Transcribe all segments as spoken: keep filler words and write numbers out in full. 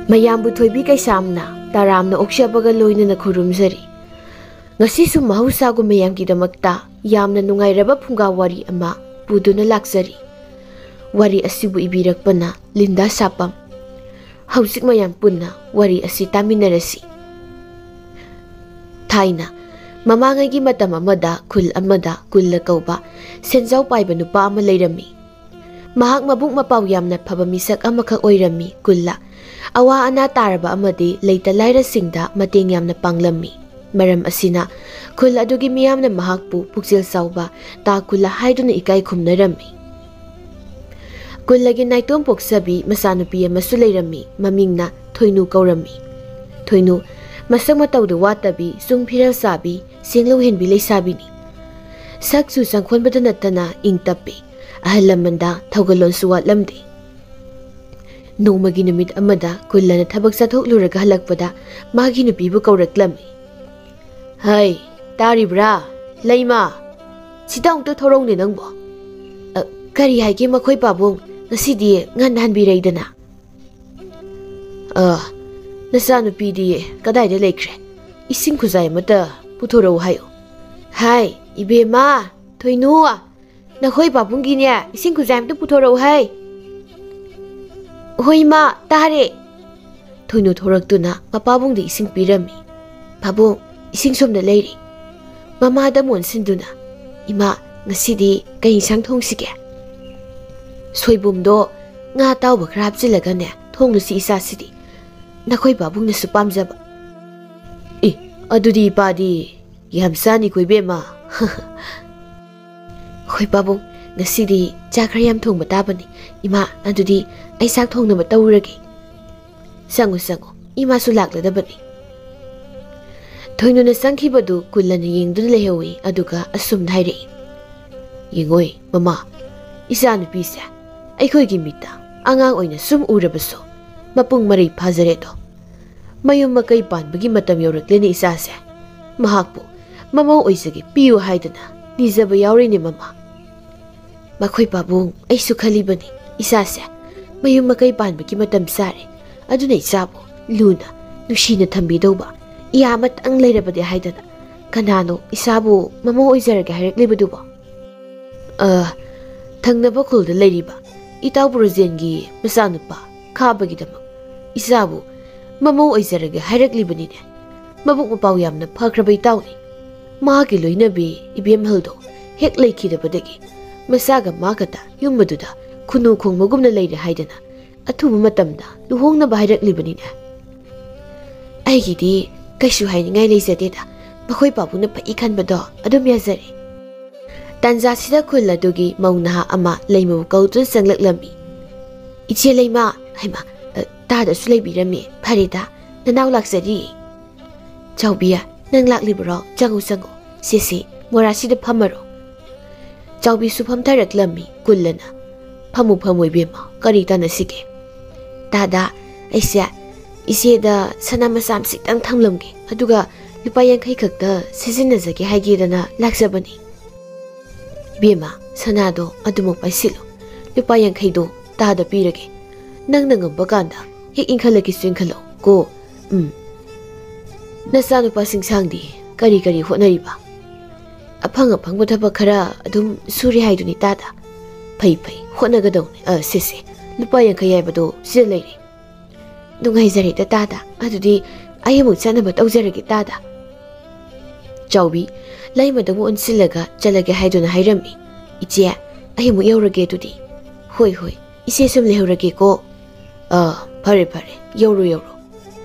ꯃꯌꯥꯝꯕꯨ ꯊꯣꯏꯕꯤ ꯀꯩꯁꯥꯝꯅ ꯇꯔꯥꯝꯅ ꯑꯣꯛꯆꯕꯒ ꯂꯣꯏꯅꯅ ꯈꯨꯔꯨꯝꯖꯔꯤ꯫ ꯉꯁꯤꯁꯨ ꯃꯍꯧꯁꯥꯒꯨꯝ ꯃꯌꯥꯝꯒꯤꯗꯃꯛꯇ ꯌꯥꯝꯅ ꯅꯨꯡꯉꯥꯏꯔꯕ ꯐꯨꯡꯒꯥ ꯋꯥꯔꯤ ꯑꯃ ꯄꯨꯗꯨꯅ ꯂꯥꯛꯆꯔꯤ꯫ ꯋꯥꯔꯤ ꯑꯁꯤꯕꯨ ꯏꯕꯤꯔꯛꯄꯅ ꯂꯤꯟꯗꯥ ꯁꯥꯄꯝ꯫ ꯍꯧꯖꯤꯛ ꯃꯌꯥꯝ ꯄꯨꯟꯅ ꯋꯥꯔꯤ ꯑꯁꯤ ꯇꯥꯃꯤꯟꯅꯔꯁꯤ꯫ ꯊꯥꯏꯅ ꯃꯃꯥꯡꯉꯩꯒꯤ ꯃꯇꯝ ꯑꯃꯗ ꯈꯨꯜ ꯑꯃꯗ ꯀꯨꯜꯂ ꯀꯧꯕ ꯁꯦꯟꯖꯥꯎ ꯄꯥꯏꯕ ꯅꯨꯄꯥ ꯑꯃ ꯂꯩꯔꯝꯃꯤ꯫ ꯃꯍꯥꯛ ꯃꯕꯨꯛ ꯃꯄꯥꯎ ꯌꯥꯝꯅ ꯐꯕ ꯃꯤꯁꯛ ꯑꯃꯈꯛ ꯑꯣꯏꯔꯝꯃꯤ꯫ ꯀꯨꯜꯂ ꯑꯋꯥ ꯑꯅꯥ ꯇꯥꯔꯕ ꯑꯃꯗꯤ ꯂꯩꯇ ꯂꯥꯏꯔꯁꯤꯡꯗ ꯃꯇꯦꯡ ꯌꯥꯝꯅ ꯄꯥꯡꯂꯝꯃꯤ꯫ ꯃꯔꯝ ꯑꯁꯤꯅ ꯈꯨꯜ ꯑꯗꯨꯒꯤ ꯃꯤꯌꯥꯝꯅ ꯃꯍꯥꯛꯄꯨ ꯄꯨꯛꯆꯦꯜ ꯆꯥꯎꯕ ꯇꯥ ꯀꯨꯜꯂ ꯍꯥꯏꯗꯨꯅ ꯏꯀꯥꯏ ꯈꯨꯝꯅꯔꯝꯃꯤ꯫ ꯀꯨꯜꯂꯒꯤ ꯅꯥꯏꯇꯣꯝ ꯄꯣꯛꯆꯕꯤ ꯃꯆꯥꯅꯨꯄꯤ ꯑꯃꯁꯨ ꯂꯩꯔꯝꯃꯤ꯫ ꯃꯃꯤꯡꯅ ꯊꯣꯏꯅꯨ ꯀꯧꯔꯝꯃꯤ꯫ ꯊꯣꯏꯅꯨ ꯃꯁꯛ ꯃꯇꯧꯗ ꯋꯥꯠꯇꯕꯤ, ꯆꯨꯡ ꯐꯤꯔꯦꯜ ꯆꯥꯕꯤ, ꯁꯦꯡꯂꯧ ꯍꯦꯟꯕꯤ ꯂꯩꯁꯥꯕꯤꯅꯤ꯫ ꯁꯛꯁꯨ ꯆꯪꯈꯣꯟꯕꯗ ꯅꯠꯇꯅ ꯏꯪ ꯇꯞꯄꯤ꯫ ꯑꯍꯜ ꯂꯃꯟꯗ ꯊꯧꯒꯜꯂꯣꯟꯁꯨ ꯋꯥꯠꯂꯝꯗꯦ꯫ ꯅꯣꯡꯃꯒꯤ ꯅꯨꯃꯤꯠ ꯑꯃꯗ ꯀꯨꯜꯂꯅ ꯊꯕꯛ ꯆꯠꯊꯣꯛꯂꯨꯔꯒ ꯍꯜꯂꯛꯄꯗ ꯃꯥꯒꯤ ꯅꯨꯄꯤꯕꯨ ꯀꯧꯔꯛꯂꯝꯃꯤ꯫ "ꯍꯩ, ꯇꯥꯔꯤꯕ꯭ꯔꯥ? ꯂꯩꯃ, ꯁꯤꯗ ꯑꯃꯨꯛꯇ ꯊꯣꯔꯧꯅꯦ ꯅꯪꯕꯣ꯫ ꯑ, ꯀꯔꯤ ꯍꯥꯏꯒꯦ ꯃꯈꯣꯏ ꯄꯥꯕꯨꯡ? ꯉꯁꯤꯗꯤ ꯉꯟꯅ ꯍꯟꯕꯤꯔꯛꯏꯗꯅ?" "ꯑ, ꯅꯆꯥꯅꯨꯄꯤꯗꯤ ꯀꯗꯥꯏꯗ ꯂꯩꯈ꯭ꯔꯦ? ꯏꯁꯤꯡ ꯈꯨꯖꯥꯏ ꯑꯃꯠꯇ ꯄꯨꯊꯣꯔꯛꯎ ꯍꯥꯏꯌꯨ꯫" "ꯍꯥꯏ, ꯏꯕꯦꯝꯃ, ꯊꯣꯏꯅꯨ, ꯅꯈꯣꯏ ꯄꯥꯕꯨꯡꯒꯤꯅꯦ, ꯏꯁꯤꯡ ꯈꯨꯖꯥꯏ ꯑꯃꯇ ꯄꯨꯊꯣꯔꯛꯎ ꯍꯥꯏ꯫" "ꯍꯣꯏ, ꯏꯃꯥ, ꯇꯥꯔꯦ꯫" ꯊꯣꯏꯅꯨ ꯊꯣꯔꯛꯇꯨꯅ ꯃꯄꯥꯕꯨꯡꯗ ꯏꯁꯤꯡ ꯄꯤꯔꯝꯃꯤ꯫ "ꯄꯥꯕꯨꯡ, ꯏꯁꯤꯡ ꯁꯣꯝꯗ ꯂꯩꯔꯦ꯫" ꯃꯃꯥꯗ ꯃꯣꯟꯁꯤꯟꯗꯨꯅ, "ꯏꯃꯥ, ꯉꯁꯤꯗꯤ ꯀꯩ ꯏꯟꯁꯥꯡ ꯊꯣꯡꯁꯤꯒꯦ?" "ꯁꯣꯏꯕꯨꯝꯗꯣ ꯉꯥ ꯑꯇꯥꯎꯕ ꯈꯔ ꯍꯥꯞꯆꯤꯜꯂꯒꯅꯦ ꯊꯣꯡꯂꯁꯤ ꯏꯆꯥꯁꯤꯗꯤ꯫ ꯅꯈꯣꯏ ꯄꯥꯕꯨꯡꯅꯁꯨ ꯄꯥꯝꯖꯕ꯫" "ꯑꯦ, ꯑꯗꯨꯗꯤ ꯏꯄꯥꯗꯤ ꯌꯥꯝ ꯆꯥꯅꯤꯀꯣ ꯏꯕꯦꯝꯃ꯫" "ꯍꯣꯏ ꯄꯥꯕꯨꯡ, ꯉꯁꯤꯗꯤ ꯆꯥꯛ ꯈꯔ ꯌꯥꯝ ꯊꯣꯡꯕ ꯇꯥꯕꯅꯤ꯫ ꯏꯃꯥ, ꯑꯗꯨꯗꯤ ꯑꯩ ꯆꯥꯛ ꯊꯣꯡꯅꯕ ꯇꯧꯔꯨꯔꯒꯦ꯫" "ꯆꯪꯉꯨ, ꯆꯪꯉꯨ, ꯏꯃꯥꯁꯨ ꯂꯥꯛꯂꯗꯕꯅꯤ꯫" ꯊꯣꯏꯅꯨꯅ ꯆꯪꯈꯤꯕꯗꯨ ꯀꯨꯜꯂꯅ ꯌꯦꯡꯗꯨꯅ ꯂꯩꯍꯧꯏ, ꯑꯗꯨꯒ ꯑꯁꯨꯝꯅ ꯍꯥꯏꯔꯛꯏ꯫ "ꯌꯦꯡꯉꯣꯏ ꯃꯃꯥ, ꯏꯆꯥꯅꯨꯄꯤꯁꯦ ꯑꯩꯈꯣꯏꯒꯤ ꯃꯤꯠꯇ ꯑꯉꯥꯡ ꯑꯣꯏꯅ ꯁꯨꯝ ꯎꯔꯕꯁꯨ ꯃꯄꯨꯡ ꯃꯔꯩ ꯐꯥꯖꯔꯦꯗꯣ꯫ ꯃꯌꯨꯝ ꯃꯀꯩ ꯄꯥꯟꯕꯒꯤ ꯃꯇꯝ ꯌꯧꯔꯛꯂꯦꯅꯦ ꯏꯆꯥꯁꯦ꯫ ꯃꯍꯥꯛꯄꯨ ꯃꯃꯧ ꯑꯣꯏꯖꯒꯦ ꯄꯤꯌꯨ ꯍꯥꯏꯗꯅ ꯅꯤꯖꯕ ꯌꯥꯎꯔꯤꯅꯦ ꯃꯃꯥ꯫" "ꯃꯈꯣꯏ ꯄꯥꯕꯨꯡ, ꯑꯩꯁꯨ ꯈꯜꯂꯤꯕꯅꯤ, ꯏꯆꯥꯁꯦ ꯃꯌꯨꯝ ꯃꯀꯩ ꯄꯥꯟꯕꯒꯤ ꯃꯇꯝ ꯆꯥꯔꯦ꯫ ꯑꯗꯨꯅ ꯏꯆꯥꯕꯨ ꯂꯨꯅ, ꯅꯨꯡꯁꯤꯅ ꯊꯝꯕꯤꯗꯧꯕ ꯏꯌꯥ ꯑꯃꯇꯪ ꯂꯩꯔꯕꯗꯤ ꯍꯥꯏꯗꯅ ꯀꯅꯥꯅꯣ ꯏꯆꯥꯕꯨ ꯃꯃꯧ ꯑꯣꯏꯖꯔꯒꯦ ꯍꯥꯏꯔꯛꯂꯤꯕꯗꯨꯕꯣ? ꯑ, ꯊꯪꯅꯕ ꯈꯨꯜꯗ ꯂꯩꯔꯤꯕ ꯏꯇꯥꯎ ꯕ꯭ꯔꯣꯖꯦꯟꯒꯤ ꯃꯆꯥꯅꯨꯄꯥ ꯈꯥꯕꯒꯤꯗꯃꯛ ꯏꯆꯥꯕꯨ ꯃꯃꯧ ꯑꯣꯏꯖꯔꯒꯦ ꯍꯥꯏꯔꯛꯂꯤꯕꯅꯤꯅꯦ꯫ ꯃꯕꯨꯛ ꯃꯄꯥꯎ ꯌꯥꯝꯅ ꯐꯈ꯭ꯔꯕ ꯏꯇꯥꯎꯅꯤ꯫ ꯃꯍꯥꯛꯀꯤ ꯂꯣꯏꯅꯕꯤ ꯏꯕꯦꯝꯍꯜꯗꯣ ꯍꯦꯛ ꯂꯩꯈꯤꯗꯕꯗꯒꯤ ꯃꯆꯥꯒ ꯃꯥ ꯈꯛꯇ ꯌꯨꯝ ꯑꯗꯨꯗ ꯈꯨꯅꯨ ꯈꯣꯡꯕꯒꯨꯝꯅ ꯂꯩꯔꯦ ꯍꯥꯏꯗꯅ ꯑꯊꯨꯕ ꯃꯇꯝꯗ ꯂꯨꯍꯣꯡꯅꯕ ꯍꯥꯏꯔꯛꯂꯤꯕꯅꯤꯅꯦ꯫ ꯑꯩꯒꯤꯗꯤ ꯀꯩꯁꯨ ꯍꯥꯏꯅꯤꯡꯉꯥꯏ ꯂꯩꯖꯗꯦꯗ, ꯃꯈꯣꯏ ꯄꯥꯕꯨꯡꯅ ꯐꯩ ꯈꯟꯕꯗꯣ ꯑꯗꯨꯝ ꯌꯥꯖꯔꯦ꯫ ꯇꯥꯟꯖꯥꯁꯤꯗ ꯈꯨꯜ ꯑꯗꯨꯒꯤ ꯃꯧ ꯅꯍꯥ ꯑꯃ ꯂꯩꯃꯕꯨ ꯀꯧꯗꯨꯅ ꯆꯪꯂꯛꯂꯝꯃꯤ꯫ "ꯏꯆꯦ ꯂꯩꯃ, ꯍꯩꯃ, ꯑ, ꯇꯥꯗꯁꯨ ꯂꯩꯕꯤꯔꯝꯃꯤ, ꯐꯔꯦꯗ, ꯅꯅꯥꯎ ꯂꯥꯛꯆꯔꯤ꯫ ꯆꯥꯎꯕꯤ, ꯅꯪ ꯂꯥꯛꯂꯤꯕꯔꯣ? ꯆꯪꯉꯨ, ꯆꯪꯉꯨ꯫ ꯁꯦ, ꯁꯦ, ꯃꯣꯔꯥꯁꯤꯗ ꯐꯝꯃꯔꯣ꯫" ꯆꯥꯎꯕꯤꯁꯨ ꯐꯝꯊꯔꯛꯂꯝꯃꯤ ꯀꯨꯜꯂꯅ꯫ "ꯐꯝꯃꯨ, ꯐꯝꯃꯨ ꯏꯕꯦꯝꯃ, ꯀꯔꯤ ꯇꯥꯟꯅꯁꯤꯒꯦ?" "ꯇꯥꯗ, ꯑꯩꯁꯦ ꯏꯆꯦꯗ ꯁꯅꯥ ꯃꯆꯥ ꯑꯃꯁꯤꯇꯪ ꯊꯝꯂꯝꯒꯦ, ꯑꯗꯨꯒ ꯂꯨꯄꯥ ꯌꯥꯡꯈꯩ ꯈꯛꯇ ꯁꯤꯖꯤꯟꯅꯖꯒꯦ ꯍꯥꯏꯒꯦꯗꯅ ꯂꯥꯛꯆꯕꯅꯤ꯫" "ꯏꯕꯦꯝꯃ, ꯁꯅꯥꯗꯣ ꯑꯗꯨꯃꯛ ꯄꯥꯏꯁꯤꯜꯂꯨ꯫ ꯂꯨꯄꯥ ꯌꯥꯡꯈꯩꯗꯣ ꯇꯥꯗ ꯄꯤꯔꯒꯦ꯫ ꯅꯪꯅ ꯉꯝꯕ ꯀꯥꯟꯗ ꯍꯦꯛ ꯏꯟꯈꯠꯂꯛꯀꯦꯁꯨ ꯏꯟꯈꯠꯂꯛꯑꯣ ꯀꯣ꯫ ꯎꯝ꯫ ꯅꯆꯥꯅꯨꯄꯥ ꯁꯤꯡꯁꯥꯡꯗꯤ ꯀꯔꯤ ꯀꯔꯤ ꯍꯣꯠꯅꯔꯤꯕ?" "ꯑꯐꯪ ꯑꯐꯪꯕ ꯊꯕꯛ ꯈꯔ ꯑꯗꯨꯝ ꯁꯨꯔꯤ ꯍꯥꯏꯗꯨꯅꯤ ꯇꯥꯗ꯫" "ꯐꯩ ꯐꯩ, ꯍꯣꯠꯅꯒꯗꯧꯅꯤ꯫ ꯑ, ꯁꯦ ꯁꯦ, ꯂꯨꯄꯥ ꯌꯥꯡꯈꯩ ꯍꯥꯏꯕꯗꯣ ꯁꯤꯗ ꯂꯩꯔꯦ꯫ ꯅꯨꯡꯉꯥꯏꯖꯔꯦꯗ ꯇꯥꯗ꯫ ꯑꯗꯨꯗꯤ ꯑꯩ ꯑꯃꯨꯛ ꯆꯠꯅꯕ ꯇꯧꯖꯔꯒꯦ ꯇꯥꯗ꯫" ꯆꯥꯎꯕꯤ ꯂꯩꯃꯗ ꯑꯃꯨꯛ ꯑꯣꯟꯁꯤꯜꯂꯒ ꯆꯠꯂꯒꯦ ꯍꯥꯏꯗꯨꯅ ꯍꯥꯏꯔꯝꯃꯤ꯫ "ꯏꯆꯦ, ꯑꯩ ꯑꯃꯨꯛ ꯌꯧꯔꯒꯦ ꯑꯗꯨꯗꯤ꯫" "ꯍꯣꯏ, ꯍꯣꯏ, ꯏꯆꯦ ꯁꯨꯝ ꯂꯩꯍꯧꯔꯒꯦꯀꯣ꯫" "ꯑꯥ, ꯐꯔꯦ, ꯐꯔꯦ, ꯌꯧꯔꯣ, ꯌꯧꯔꯣ꯫"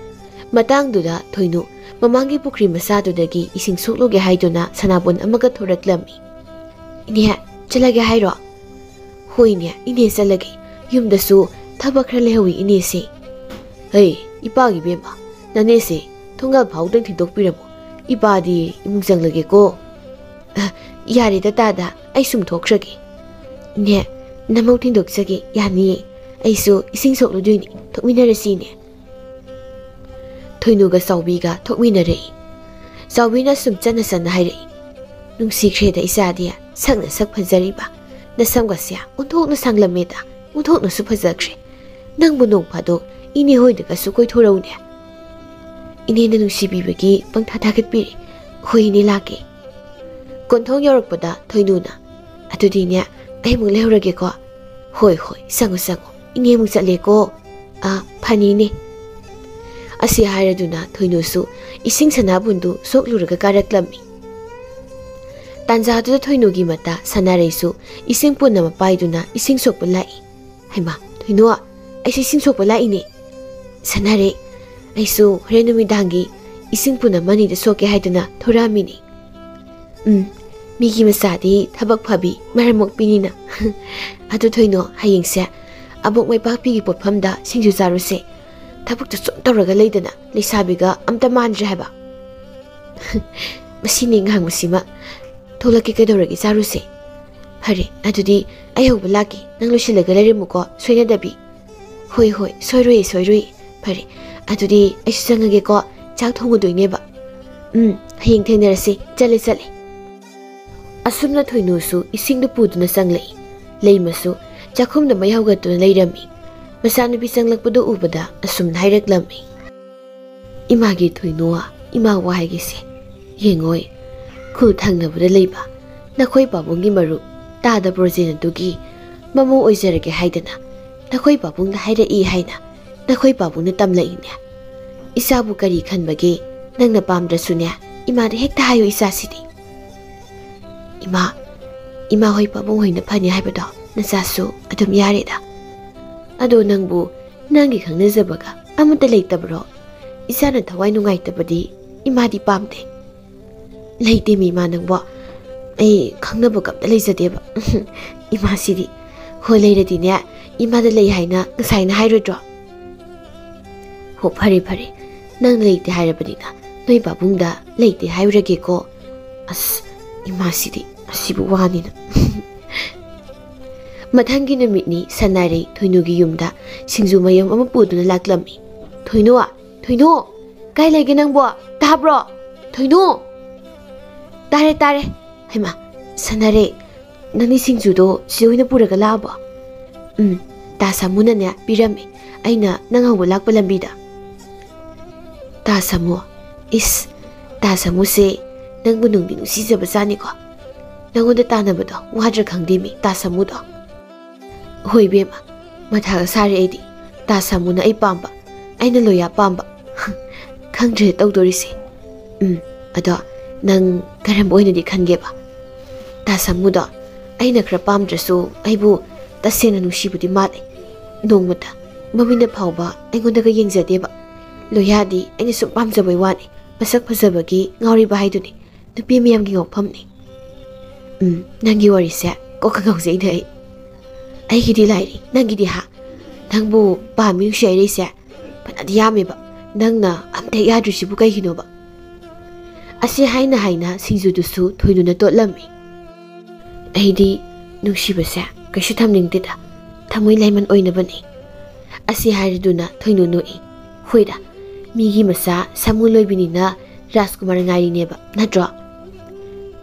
ꯃꯇꯥꯡꯗꯨꯗ ꯊꯣꯏꯅꯨ ꯃꯃꯥꯡꯒꯤ ꯄꯨꯈ꯭ꯔꯤ ꯃꯆꯥꯗꯨꯗꯒꯤ ꯏꯁꯤꯡ ꯁꯣꯛꯂꯨꯒꯦ ꯍꯥꯏꯗꯨꯅ ꯁꯅꯥꯕꯨꯟ ꯑꯃꯒ ꯊꯣꯔꯛꯂꯝꯃꯤ꯫ "ꯏꯅꯦ, ꯆꯠꯂꯒꯦ ꯍꯥꯏꯔꯣ?" "ꯍꯣꯏꯅꯦ, ꯏꯅꯦ ꯆꯠꯂꯒꯦ꯫ ꯌꯨꯝꯗꯁꯨ ꯊꯕꯛ ꯈꯔ ꯂꯩꯍꯧꯋꯤ ꯏꯅꯦꯁꯦ꯫" "ꯍꯩ, ꯏꯄꯥꯒꯤ ꯏꯕꯦꯝꯃ, ꯅꯅꯦꯁꯦ ꯊꯣꯡꯒꯥꯜ ꯐꯥꯎꯗꯪ ꯊꯤꯟꯗꯣꯛꯄꯤꯔꯝꯃꯨ꯫ ꯏꯄꯥꯗꯤ ꯏꯃꯨꯡ ꯆꯪꯂꯒꯦꯀꯣ꯫" "ꯑ, ꯌꯥꯔꯦꯗ ꯇꯥꯗ, ꯑꯩ ꯁꯨꯝ ꯊꯣꯛꯈ꯭ꯔꯒꯦ꯫" "ꯏꯅꯦ, ꯅꯃꯧ ꯊꯤꯟꯗꯣꯛꯆꯒꯦ, ꯌꯥꯅꯤꯌꯦ꯫ ꯑꯩꯁꯨ ꯏꯁꯤꯡ ꯁꯣꯛꯂꯨꯗꯣꯏꯅꯤ, ꯊꯣꯛꯃꯤꯟꯅꯔꯁꯤ ꯏꯅꯦ꯫" ꯊꯣꯏꯅꯨꯒ ꯆꯥꯎꯕꯤꯒ ꯊꯣꯛꯃꯤꯟꯅꯔꯛꯏ꯫ ꯆꯥꯎꯕꯤꯅ ꯁꯨꯝ ꯆꯟꯅ ꯆꯟꯅ ꯍꯥꯏꯔꯛꯏ꯫ "ꯅꯨꯡꯁꯤꯈ꯭ꯔꯦꯗ ꯏꯆꯥꯗꯤ, ꯁꯛꯅ ꯁꯛ ꯐꯖꯔꯤꯕ, ꯅꯁꯝꯒꯁꯦ ꯑꯣꯟꯊꯣꯛꯅ ꯁꯥꯡꯂꯝꯃꯦꯗ, ꯑꯣꯟꯊꯣꯛꯅꯁꯨ ꯐꯖꯈ꯭ꯔꯦ꯫ ꯅꯪꯕꯨ ꯅꯣꯡ ꯐꯥꯗꯣꯛ ꯏꯅꯦ ꯍꯣꯏꯗꯒꯁꯨ ꯀꯣꯏꯊꯣꯔꯛꯎꯅꯦ꯫ ꯏꯅꯦꯅ ꯅꯨꯡꯁꯤꯕꯤꯕꯒꯤ ꯄꯪꯊꯥ ꯊꯥꯒꯠꯄꯤꯔꯤ꯫ ꯍꯣꯏ, ꯏꯅꯦ, ꯂꯥꯛꯀꯦ꯫ ꯀꯣꯟꯊꯣꯡ ꯌꯧꯔꯛꯄꯗ ꯊꯣꯏꯅꯨꯅ, "ꯑꯗꯨꯗꯤꯅꯦ, ꯑꯩ ꯑꯃꯨꯛ ꯂꯩꯍꯧꯔꯒꯦꯀꯣ꯫" "ꯍꯣꯏ, ꯍꯣꯏ, ꯁꯪꯉꯨ, ꯁꯪꯉꯨ꯫ ꯏꯅꯦ ꯑꯃꯨꯛ ꯆꯠꯂꯦꯀꯣ꯫" "ꯑꯥ, ꯐꯅꯤꯅꯦ꯫" ꯑꯁꯤ ꯍꯥꯏꯔꯗꯨꯅ ꯊꯣꯏꯅꯨꯁꯨ ꯏꯁꯤꯡ ꯁꯅꯥꯕꯨꯟꯗꯨ ꯁꯣꯛꯂꯨꯔꯒ ꯀꯥꯔꯛꯂꯝꯃꯤ꯫ ꯇꯥꯟꯖꯥꯗꯨꯗ ꯊꯣꯏꯅꯨꯒꯤ ꯃꯇꯥ ꯁꯅꯥꯔꯩꯁꯨ ꯏꯁꯤꯡ ꯄꯨꯟ ꯑꯃ ꯄꯥꯏꯗꯨꯅ ꯏꯁꯤꯡ ꯁꯣꯛꯄ ꯂꯥꯛꯏ꯫ "ꯍꯩꯃꯥ, ꯊꯣꯏꯅꯨ, ꯑꯩꯁꯨ ꯏꯁꯤꯡ ꯁꯣꯛꯄ ꯂꯥꯛꯏꯅꯦ꯫" "ꯁꯅꯥꯔꯩ, ꯑꯩꯁꯨ ꯍꯣꯔꯦꯟ ꯅꯨꯃꯤꯗꯥꯡꯒꯤ ꯏꯁꯤꯡ ꯄꯨꯟ ꯑꯃ ꯑꯅꯤꯗ ꯁꯣꯛꯀꯦ ꯍꯥꯏꯗꯨꯅ ꯊꯣꯔꯛꯑꯝꯃꯤꯅꯤ꯫" "ꯎꯝ, ꯃꯤꯒꯤ ꯃꯆꯥꯗꯤ ꯊꯕꯛ ꯐꯕꯤ, ꯃꯔꯝ ꯃꯣꯛꯄꯤꯅꯤꯅ꯫" "ꯑꯗꯨ ꯊꯣꯏꯅꯨ, ꯍꯌꯦꯡꯁꯦ ꯑꯕꯣꯛ ꯃꯩꯄꯥꯛꯄꯤꯒꯤ ꯄꯣꯠꯐꯝꯗ ꯁꯤꯡꯖꯨ ꯆꯥꯔꯨꯁꯦ꯫ ꯊꯕꯛꯇ ꯁꯨꯝ ꯇꯧꯔꯒ ꯂꯩꯗꯅ ꯂꯩꯁꯥꯕꯤꯒ ꯑꯝꯇ ꯃꯥꯟꯗ꯭ꯔꯦ ꯍꯥꯏꯕ꯫" "ꯃꯁꯤꯅꯦ ꯉꯥꯡꯕꯁꯤꯃ꯫ ꯊꯣꯛꯂꯛꯀꯦ, ꯀꯩꯗꯧꯔꯒꯦ, ꯆꯥꯔꯨꯁꯦ꯫" "ꯐꯔꯦ, ꯑꯗꯨꯗꯤ ꯑꯩ ꯍꯧꯕ ꯂꯥꯛꯀꯦ, ꯅꯪ ꯂꯣꯏꯁꯤꯜꯂꯒ ꯂꯩꯔꯝꯃꯨꯀꯣ, ꯁꯣꯏꯅꯗꯕꯤ꯫" "ꯍꯣꯏ, ꯍꯣꯏ, ꯁꯣꯏꯔꯣꯏꯌꯦ, ꯁꯣꯏꯔꯣꯏꯌꯦ꯫ ꯐꯔꯦ, ꯑꯗꯨꯗꯤ ꯑꯩꯁꯨ ꯆꯪꯉꯒꯦꯀꯣ, ꯆꯥꯛ ꯊꯣꯡꯉꯨꯗꯣꯏꯅꯦꯕ꯫ ꯎꯝ, ꯍꯌꯦꯡ ꯊꯦꯡꯅꯔꯁꯤ, ꯆꯠꯂꯦ, ꯆꯠꯂꯦ꯫" ꯑꯁꯨꯝꯅ ꯊꯣꯏꯅꯨꯁꯨ ꯏꯁꯤꯡꯗꯨ ꯄꯨꯗꯨꯅ ꯆꯪꯂꯛꯏ꯫ ꯂꯩꯃꯁꯨ ꯆꯥꯛꯈꯨꯝꯗ ꯃꯩ ꯍꯧꯒꯠꯇꯨꯅ ꯂꯩꯔꯝꯃꯤ꯫ ꯃꯆꯥꯅꯨꯄꯤ ꯆꯪꯂꯛꯄꯗꯨ ꯎꯕꯗ ꯑꯁꯨꯝꯅ ꯍꯥꯏꯔꯛꯂꯝꯃꯤ꯫ "ꯏꯃꯥꯒꯤ ꯊꯣꯏꯅꯨ, ꯏꯃꯥ ꯋꯥ ꯍꯥꯏꯒꯦꯁꯦ꯫ ꯌꯦꯡꯉꯣꯏ, ꯈꯨꯜ ꯊꯪꯅꯕꯗ ꯂꯩꯕ ꯅꯈꯣꯏ ꯄꯥꯕꯨꯡꯒꯤ ꯃꯔꯨꯞ ꯇꯥꯗ ꯕ꯭ꯔꯣꯖꯦꯟ ꯑꯗꯨꯒꯤ ꯃꯃꯧ ꯑꯣꯏꯖꯔꯒꯦ ꯍꯥꯏꯗꯅ ꯅꯈꯣꯏ ꯄꯥꯕꯨꯡꯅ ꯍꯥꯏꯔꯛꯏ ꯍꯥꯏꯅ ꯅꯈꯣꯏ ꯄꯥꯕꯨꯡꯅ ꯇꯝꯂꯛꯏꯅꯦ꯫ ꯏꯆꯥꯕꯨ ꯀꯔꯤ ꯈꯟꯕꯒꯦ? ꯅꯪꯅ ꯄꯥꯝꯗ꯭ꯔꯁꯨꯅꯦ, ꯏꯃꯥꯗ ꯍꯦꯛꯇ ꯍꯥꯏꯌꯨ ꯏꯆꯥꯁꯤꯗꯤ꯫" "ꯏꯃꯥ, ꯏꯃꯥ ꯍꯣꯏ ꯄꯥꯕꯨꯡ ꯍꯣꯏꯅ ꯐꯅꯤ ꯍꯥꯏꯕꯗꯣ ꯅꯆꯥꯁꯨ ꯑꯗꯨꯝ ꯌꯥꯔꯦꯗ꯫ ꯑꯗꯣ ꯅꯪꯕꯨ ꯅꯪꯒꯤ ꯈꯪꯅꯖꯕꯒ ꯑꯃꯠꯇ ꯂꯩꯇꯕ꯭ꯔꯣ? ꯏꯆꯥꯅ ꯊꯋꯥꯏ ꯅꯨꯡꯉꯥꯏꯇꯕꯗꯤ ꯏꯃꯥꯗꯤ ꯄꯥꯝꯗꯦ꯫" "ꯂꯩꯇꯦꯃꯤ ꯏꯃꯥ ꯅꯪꯕꯣ꯫ ꯑꯩ ꯈꯪꯅꯕꯒ ꯑꯝꯇ ꯂꯩꯖꯗꯦꯕ꯫" "ꯏꯃꯥꯁꯤꯗꯤ꯫ ꯍꯣꯏ, ꯂꯩꯔꯗꯤꯅꯦ, ꯏꯃꯥꯗ ꯂꯩ ꯍꯥꯏꯅ ꯉꯁꯥꯏꯅ ꯍꯥꯏꯔꯣꯏꯗ꯭ꯔꯣ?" "ꯍꯣ, ꯐꯔꯦ, ꯐꯔꯦ꯫ ꯅꯪꯅ ꯂꯩꯇꯦ ꯍꯥꯏꯔꯕꯅꯤꯅ ꯅꯣꯏ ꯄꯥꯕꯨꯡꯗ ꯂꯩꯇꯦ ꯍꯥꯏꯔꯨꯔꯒꯦꯀꯣ꯫" ꯑꯁ, ꯏꯃꯥꯁꯤꯗꯤ ꯑꯁꯤꯕꯨ ꯋꯥꯅꯤꯅ꯫ ꯃꯊꯪꯒꯤ ꯅꯨꯃꯤꯠꯅꯤ ꯁꯅꯥꯔꯩ ꯊꯣꯏꯅꯨꯒꯤ ꯌꯨꯝꯗ ꯁꯤꯡꯖꯨ ꯃꯌꯨꯝ ꯑꯃ ꯄꯨꯗꯨꯅ ꯂꯥꯛꯂꯝꯃꯤ꯫ "ꯊꯣꯏꯅꯨ, ꯊꯣꯏꯅꯨ, ꯀꯥꯏ ꯂꯩꯒꯦ ꯅꯪꯕꯣ? ꯇꯥꯕ꯭ꯔꯣ? ꯊꯣꯏꯅꯨ!" "ꯇꯥꯔꯦ, ꯇꯥꯔꯦ꯫" "ꯍꯩꯃꯥ, ꯁꯅꯥꯔꯩ, ꯅꯪꯗꯤ ꯁꯤꯡꯖꯨꯗꯣ ꯆꯦ ꯍꯣꯏꯅ ꯄꯨꯔꯒ ꯂꯥꯛꯑꯕꯣ?" "ꯎꯝ, ꯇꯥ ꯁꯥꯃꯨꯅꯅꯦ ꯄꯤꯔꯝꯃꯦ, ꯑꯩꯅ ꯅꯪ ꯍꯧꯕ ꯂꯥꯛꯄ ꯂꯝꯕꯤꯗ꯫ ꯇꯥ ꯁꯥꯃꯨ? ꯏꯁ, ꯇꯥ ꯁꯥꯃꯨꯁꯦ ꯅꯪꯕꯨ ꯅꯨꯡꯗꯤ ꯅꯨꯡꯁꯤꯖꯕꯖꯥꯠꯅꯤꯀꯣ꯫ ꯅꯪꯉꯣꯟꯗ ꯇꯥꯟꯅꯕꯗꯣ ꯋꯥꯗ꯭ꯔꯥ ꯈꯪꯗꯦ ꯃꯤ ꯇꯥ ꯁꯥꯃꯨꯗꯣ꯫ ꯍꯣꯏ ꯏꯕꯦꯝꯃ, ꯃꯊꯥꯒ ꯁꯥꯔꯦ ꯑꯩꯗꯤ꯫ ꯇꯥ ꯁꯥꯃꯨꯅ ꯑꯩ ꯄꯥꯝꯕ, ꯑꯩꯅ ꯂꯣꯌꯥ ꯄꯥꯝꯕ꯫ ꯈꯪꯗ꯭ꯔꯦ ꯇꯧꯗꯣꯔꯤꯁꯦ꯫ ꯎꯝ, ꯑꯗꯣ ꯅꯪ ꯀꯔꯝꯕ ꯑꯣꯏꯅꯗꯤ ꯈꯟꯒꯦꯕ? ꯇꯥ ꯁꯥꯃꯨꯗꯣ ꯑꯩꯅ ꯈꯔ ꯄꯥꯝꯗ꯭ꯔꯁꯨ ꯑꯩꯕꯨ ꯇꯁꯦꯡꯅ ꯅꯨꯡꯁꯤꯕꯗꯤ ꯃꯥꯜꯂꯦ꯫ ꯅꯣꯡꯃꯇ ꯃꯃꯤꯠꯅ ꯐꯥꯎꯕ ꯑꯩꯉꯣꯟꯗꯒ ꯌꯦꯡꯖꯗꯦꯕ꯫ ꯂꯣꯌꯥꯗꯤ ꯑꯩꯅ ꯁꯨꯝ ꯄꯥꯝꯖꯕꯩ ꯋꯥꯅꯤ꯫ ꯃꯁꯛ ꯐꯖꯕꯒꯤ ꯉꯥꯎꯔꯤꯕ ꯍꯥꯏꯗꯨꯅꯤ꯫ ꯅꯨꯄꯤ ꯃꯌꯥꯝꯒꯤ ꯉꯥꯎꯐꯝꯅꯤ꯫ ꯎꯝ, ꯅꯪꯒꯤ ꯋꯥꯔꯤꯁꯦ ꯀꯣꯛꯀ ꯉꯥꯎꯖꯩꯗ ꯑꯩ꯫ ꯑꯩꯒꯤꯗꯤ ꯂꯥꯏꯔꯤ, ꯅꯪꯒꯤꯗꯤ ꯍꯥ? ꯅꯪꯕꯨ ꯄꯥꯝꯃꯤ ꯅꯨꯡꯁꯤ ꯍꯥꯏꯔꯛꯏꯁꯦ ꯐꯅꯗꯤ ꯌꯥꯝꯃꯦꯕ, ꯅꯪꯅ ꯑꯝꯇ ꯍꯦꯛ ꯌꯥꯗ꯭ꯔꯤꯁꯤꯕꯨ ꯀꯩꯒꯤꯅꯣꯕ? ꯑꯁꯤ ꯍꯥꯏꯅ ꯍꯥꯏꯅ ꯁꯤꯡꯖꯨꯗꯨꯁꯨ ꯊꯣꯏꯅꯨꯅ ꯇꯣꯠꯂꯝꯃꯤ꯫ ꯑꯩꯗꯤ ꯅꯨꯡꯁꯤꯕꯁꯦ ꯀꯩꯁꯨ ꯊꯝꯅꯤꯡꯗꯦꯗ, ꯊꯃꯣꯏ ꯂꯥꯏꯃꯟ ꯑꯣꯏꯅꯕꯅꯤ꯫ ꯑꯁꯤ ꯍꯥꯏꯔꯗꯨꯅ ꯊꯣꯏꯅꯨ ꯅꯣꯛꯏ꯫ ꯍꯣꯏꯗ, ꯃꯤꯒꯤ ꯃꯆꯥ ꯁꯥꯃꯨ ꯂꯣꯏꯕꯤꯅꯤꯅ ꯔꯥꯖꯀꯨꯃꯥꯔ ꯉꯥꯏꯔꯤꯅꯦꯕ, ꯅꯠꯇ꯭ꯔꯣ?